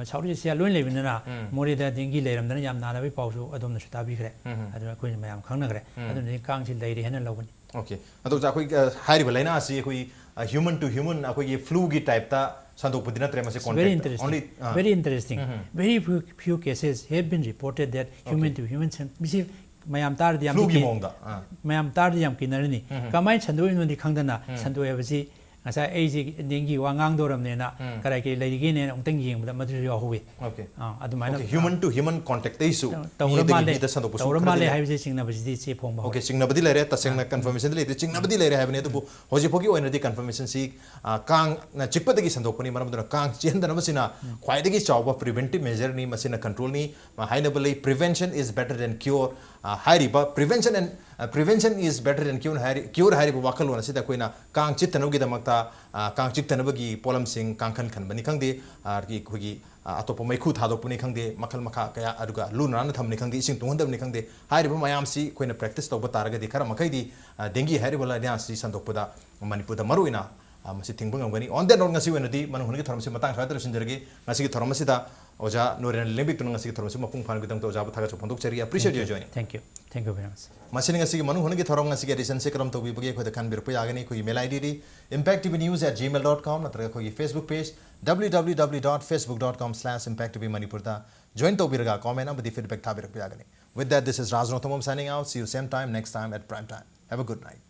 ꯁꯥꯎꯠ ꯏꯁ ꯑꯦꯁꯤꯌꯥ ꯂꯣꯏ ꯂꯩꯕꯅꯤꯅ, ꯃꯣꯔꯦꯗ dengue ꯂꯩꯔꯝꯗꯅ ꯌꯥꯝ ꯅꯥꯅꯕꯒꯤ ꯄꯥꯎꯁꯨ ꯑꯗꯣꯝꯅꯁꯨ ꯇꯥꯕꯤꯈ꯭ꯔꯦ꯫ ꯑꯗꯨꯅ ꯑꯩꯈꯣꯏꯅ ꯃꯌꯥꯝ ꯈꯪꯅꯈ꯭ꯔꯦ꯫ ꯑꯗꯨꯅꯗꯤ ꯀꯥꯡꯁꯤ ꯂꯩꯔꯤ ꯍꯥꯏꯅ ꯂꯧꯒꯅꯤ꯫ Okay, ꯑꯗꯣ ꯑꯣꯖꯥ, ꯑꯩꯈꯣꯏ ꯑ, ꯍꯥꯏꯔꯤꯕ ꯂꯥꯏꯅꯥ ꯑꯁꯤ ꯑꯩꯈꯣꯏ ꯍ꯭ꯌꯨꯃꯟ ꯇꯨ ꯍ꯭ꯌꯨꯃꯟ, ꯑꯩꯈꯣꯏꯒꯤ ꯐ꯭ꯂꯨꯒꯤ ꯇꯥꯏꯞꯇ ꯁꯟꯗꯣꯛꯄꯗꯤ ꯅꯠꯇ꯭ꯔꯦ, ꯃꯁꯤ It's very contact interesting. only, ꯑ, Very interesting. Mhm. Very few, few cases have been reported that human Okay. to human syn- ꯃꯁꯤ ꯃꯌꯥꯝ ꯇꯥꯔꯗꯤ ꯌꯥꯝ ꯐ꯭ꯂꯨꯒꯤ ꯀꯤ- ꯃꯑꯣꯡꯗ ꯑꯥ. ꯃꯌꯥꯝ ꯇꯥꯔꯗꯤ ꯌꯥꯝ ꯀꯤꯅꯔꯅꯤ꯫ Mhm. ꯀꯃꯥꯏꯅ ꯁꯟꯗꯣꯛꯏꯅꯣꯗꯤ ꯈꯪꯗꯅ Mhm. ꯁꯟꯗꯣꯛꯑꯦ ꯍꯥꯏꯕꯁꯤ ꯉꯁꯥꯏ ꯑꯩꯁꯦ ꯗꯦꯡꯒꯤ ꯋꯥ ꯉꯥꯡꯗꯧꯔꯕꯅꯦꯅ Mhm. ꯀꯔꯥꯏ ꯀꯔꯤ ꯂꯩꯔꯤꯒꯦꯅꯦꯅ ꯑꯃꯨꯛꯇꯪ ꯌꯦꯡꯕꯗ ꯃꯗꯨꯁꯨ ꯌꯥꯎꯍꯧꯋꯤ꯫ Okay. ꯑꯥ, ꯑꯗꯨꯃꯥꯏꯅ Okay, human to human contactꯇꯩꯁꯨ ꯇꯧꯔ ꯃꯤꯗꯒꯤ ꯃꯥꯜꯂꯦ ꯃꯤꯗ ꯁꯟꯗꯣꯛꯄꯁꯨ ꯇꯧꯔ ꯈꯔꯗꯤ ꯃꯥꯜꯂꯦ ꯂꯩ꯫ ꯍꯥꯏꯕꯁꯦ ꯆꯤꯡꯅꯕꯁꯤꯗꯤ ꯆꯦ ꯐꯣꯡꯕ ꯍꯧꯔꯦ꯫ Okay, ꯆꯤꯡꯅꯕꯗꯤ ꯂꯩꯔꯦ, ꯇꯁꯦꯡꯅ confirmationꯗꯤ ꯂꯩꯇꯦ, ꯆꯤꯡꯅꯕꯗꯤ ꯂꯩꯔꯦ ꯍꯥꯏꯕꯅꯤ꯫ ꯑꯗꯨꯕꯨ ꯍꯧꯖꯤꯛ ꯐꯥꯎꯒꯤ ꯑꯣꯏꯅꯗꯤ confirmationꯁꯤ ꯑ, ꯀꯥꯡꯅ ꯆꯤꯛꯄꯗꯒꯤ ꯁꯟꯗꯣꯛꯄꯅꯤ꯫ ꯃꯔꯝ ꯑꯗꯨꯅ ꯀꯥꯡ ꯆꯤꯛꯍꯟꯗꯅꯕꯁꯤꯅ ꯈ꯭ꯋꯥꯏꯗꯒꯤ ꯆꯥꯎꯕ preventive measureꯅꯤ, ꯃꯁꯤꯅ controlꯅꯤ꯫ ꯑ, ꯍꯥꯏꯅꯕ ꯂꯩ, "Prevention is better than cure"꯫ ꯑ, ꯍꯥꯏꯔꯤꯕ prevention and, ꯑ, "Prevention is better than cure" ꯍꯥꯏꯔꯤ, cure ꯍꯥꯏꯔꯤꯕ ꯋꯥꯈꯜꯂꯣꯟ ꯑꯁꯤꯗ ꯑꯩꯈꯣꯏꯅ ꯀꯥꯡ ꯆꯤꯠꯇꯅꯕꯒꯤꯗꯃꯛꯇ, ꯑ, ꯀꯥꯡ ꯆꯤꯛꯇꯅꯕꯒꯤ ꯄꯣꯠꯂꯝꯁꯤꯡ, ꯀꯥꯡꯈꯟ ꯈꯟꯕꯅꯤ ꯈꯪꯗꯦ, ꯑ, ꯑꯩꯈꯣꯏꯒꯤ, ꯑ, ꯑꯇꯣꯞꯄ ꯃꯩꯈꯨ ꯊꯥꯗꯣꯛꯄꯅꯤ ꯈꯪꯗꯦ, ꯃꯈꯜ ꯃꯈꯥ ꯀꯌꯥ, ꯑꯗꯨꯒ ꯂꯨ ꯅꯥꯟꯅ ꯊꯝꯕꯅꯤ ꯈꯪꯗꯦ, ꯏꯁꯤꯡ ꯇꯨꯡꯍꯟꯗꯕꯅꯤ ꯈꯪꯗꯦ, ꯍꯥꯏꯔꯤꯕ ꯃꯌꯥꯝꯁꯤ ꯑꯩꯈꯣꯏꯅ practice ꯇꯧꯕ ꯇꯥꯔꯒꯗꯤ ꯈꯔ ꯃꯈꯩꯗꯤ, ꯑ, ꯗꯦꯡꯒꯤ ꯍꯥꯏꯔꯤꯕ ꯂꯥꯏꯅꯥ ꯑꯁꯤ ꯁꯟꯗꯣꯛꯄꯗ ꯃꯅꯤꯄꯨꯔꯗ ꯃꯔꯨꯑꯣꯏꯅ, ꯑ, ꯃꯁꯤ ꯊꯤꯡꯕ ꯉꯝꯒꯅꯤ꯫ On that note, ꯉꯁꯤ ꯑꯣꯏꯅꯗꯤ ꯃꯅꯨꯡ ꯍꯨꯠꯅꯒꯤ ꯊꯧꯔꯝꯁꯤ ꯃꯇꯥꯡ ꯁ꯭ꯋꯥꯏꯗ ꯂꯣꯏꯁꯤꯟꯖꯔꯒꯦ꯫ ꯉꯁꯤꯒꯤ ꯊꯧꯔꯝ ꯑꯁꯤꯗ ꯑꯣꯖꯥ ꯅꯣꯔꯦꯟ ꯂꯦꯡꯕꯤꯛꯇꯨꯅ ꯉꯁꯤꯒꯤ ꯊꯧꯔꯝꯁꯤ ꯃꯄꯨꯡ ꯐꯥꯍꯟꯕꯒꯤꯗꯃꯛꯇ ꯑꯣꯖꯥꯕꯨ ꯊꯥꯒꯠꯆꯕ ꯐꯣꯡꯗꯣꯛꯆꯔꯤ꯫ Appreciate your joining. Thank you. Thank you very much. ꯃꯁꯤꯅ ꯉꯁꯤꯒꯤ ꯃꯅꯨꯡ ꯍꯨꯠꯅꯒꯤ ꯊꯧꯔꯝ ꯉꯁꯤꯒꯤ editionꯁꯤ ꯀꯔꯝ ꯇꯧꯕꯤꯕꯒꯦ ꯑꯩꯈꯣꯏꯗ ꯈꯟꯕꯤꯔꯛꯄ ꯌꯥꯒꯅꯤ꯫ ꯑꯩꯈꯣꯏꯒꯤ mail IDꯗꯤ impact T V news at gmail dot com ꯅꯠꯇ꯭ꯔꯒ ꯑꯩꯈꯣꯏꯒꯤ Facebook page W W W dot facebook dot com slash impact T V Manipurꯗ join ꯇꯧꯕꯤꯔꯒ comment ꯑꯃꯗꯤ feedback ꯊꯥꯕꯤꯔꯛꯄ ꯌꯥꯒꯅꯤ꯫ With that, this is Raj Rongthangam signing out. See you same time next time at prime time. Have a good night.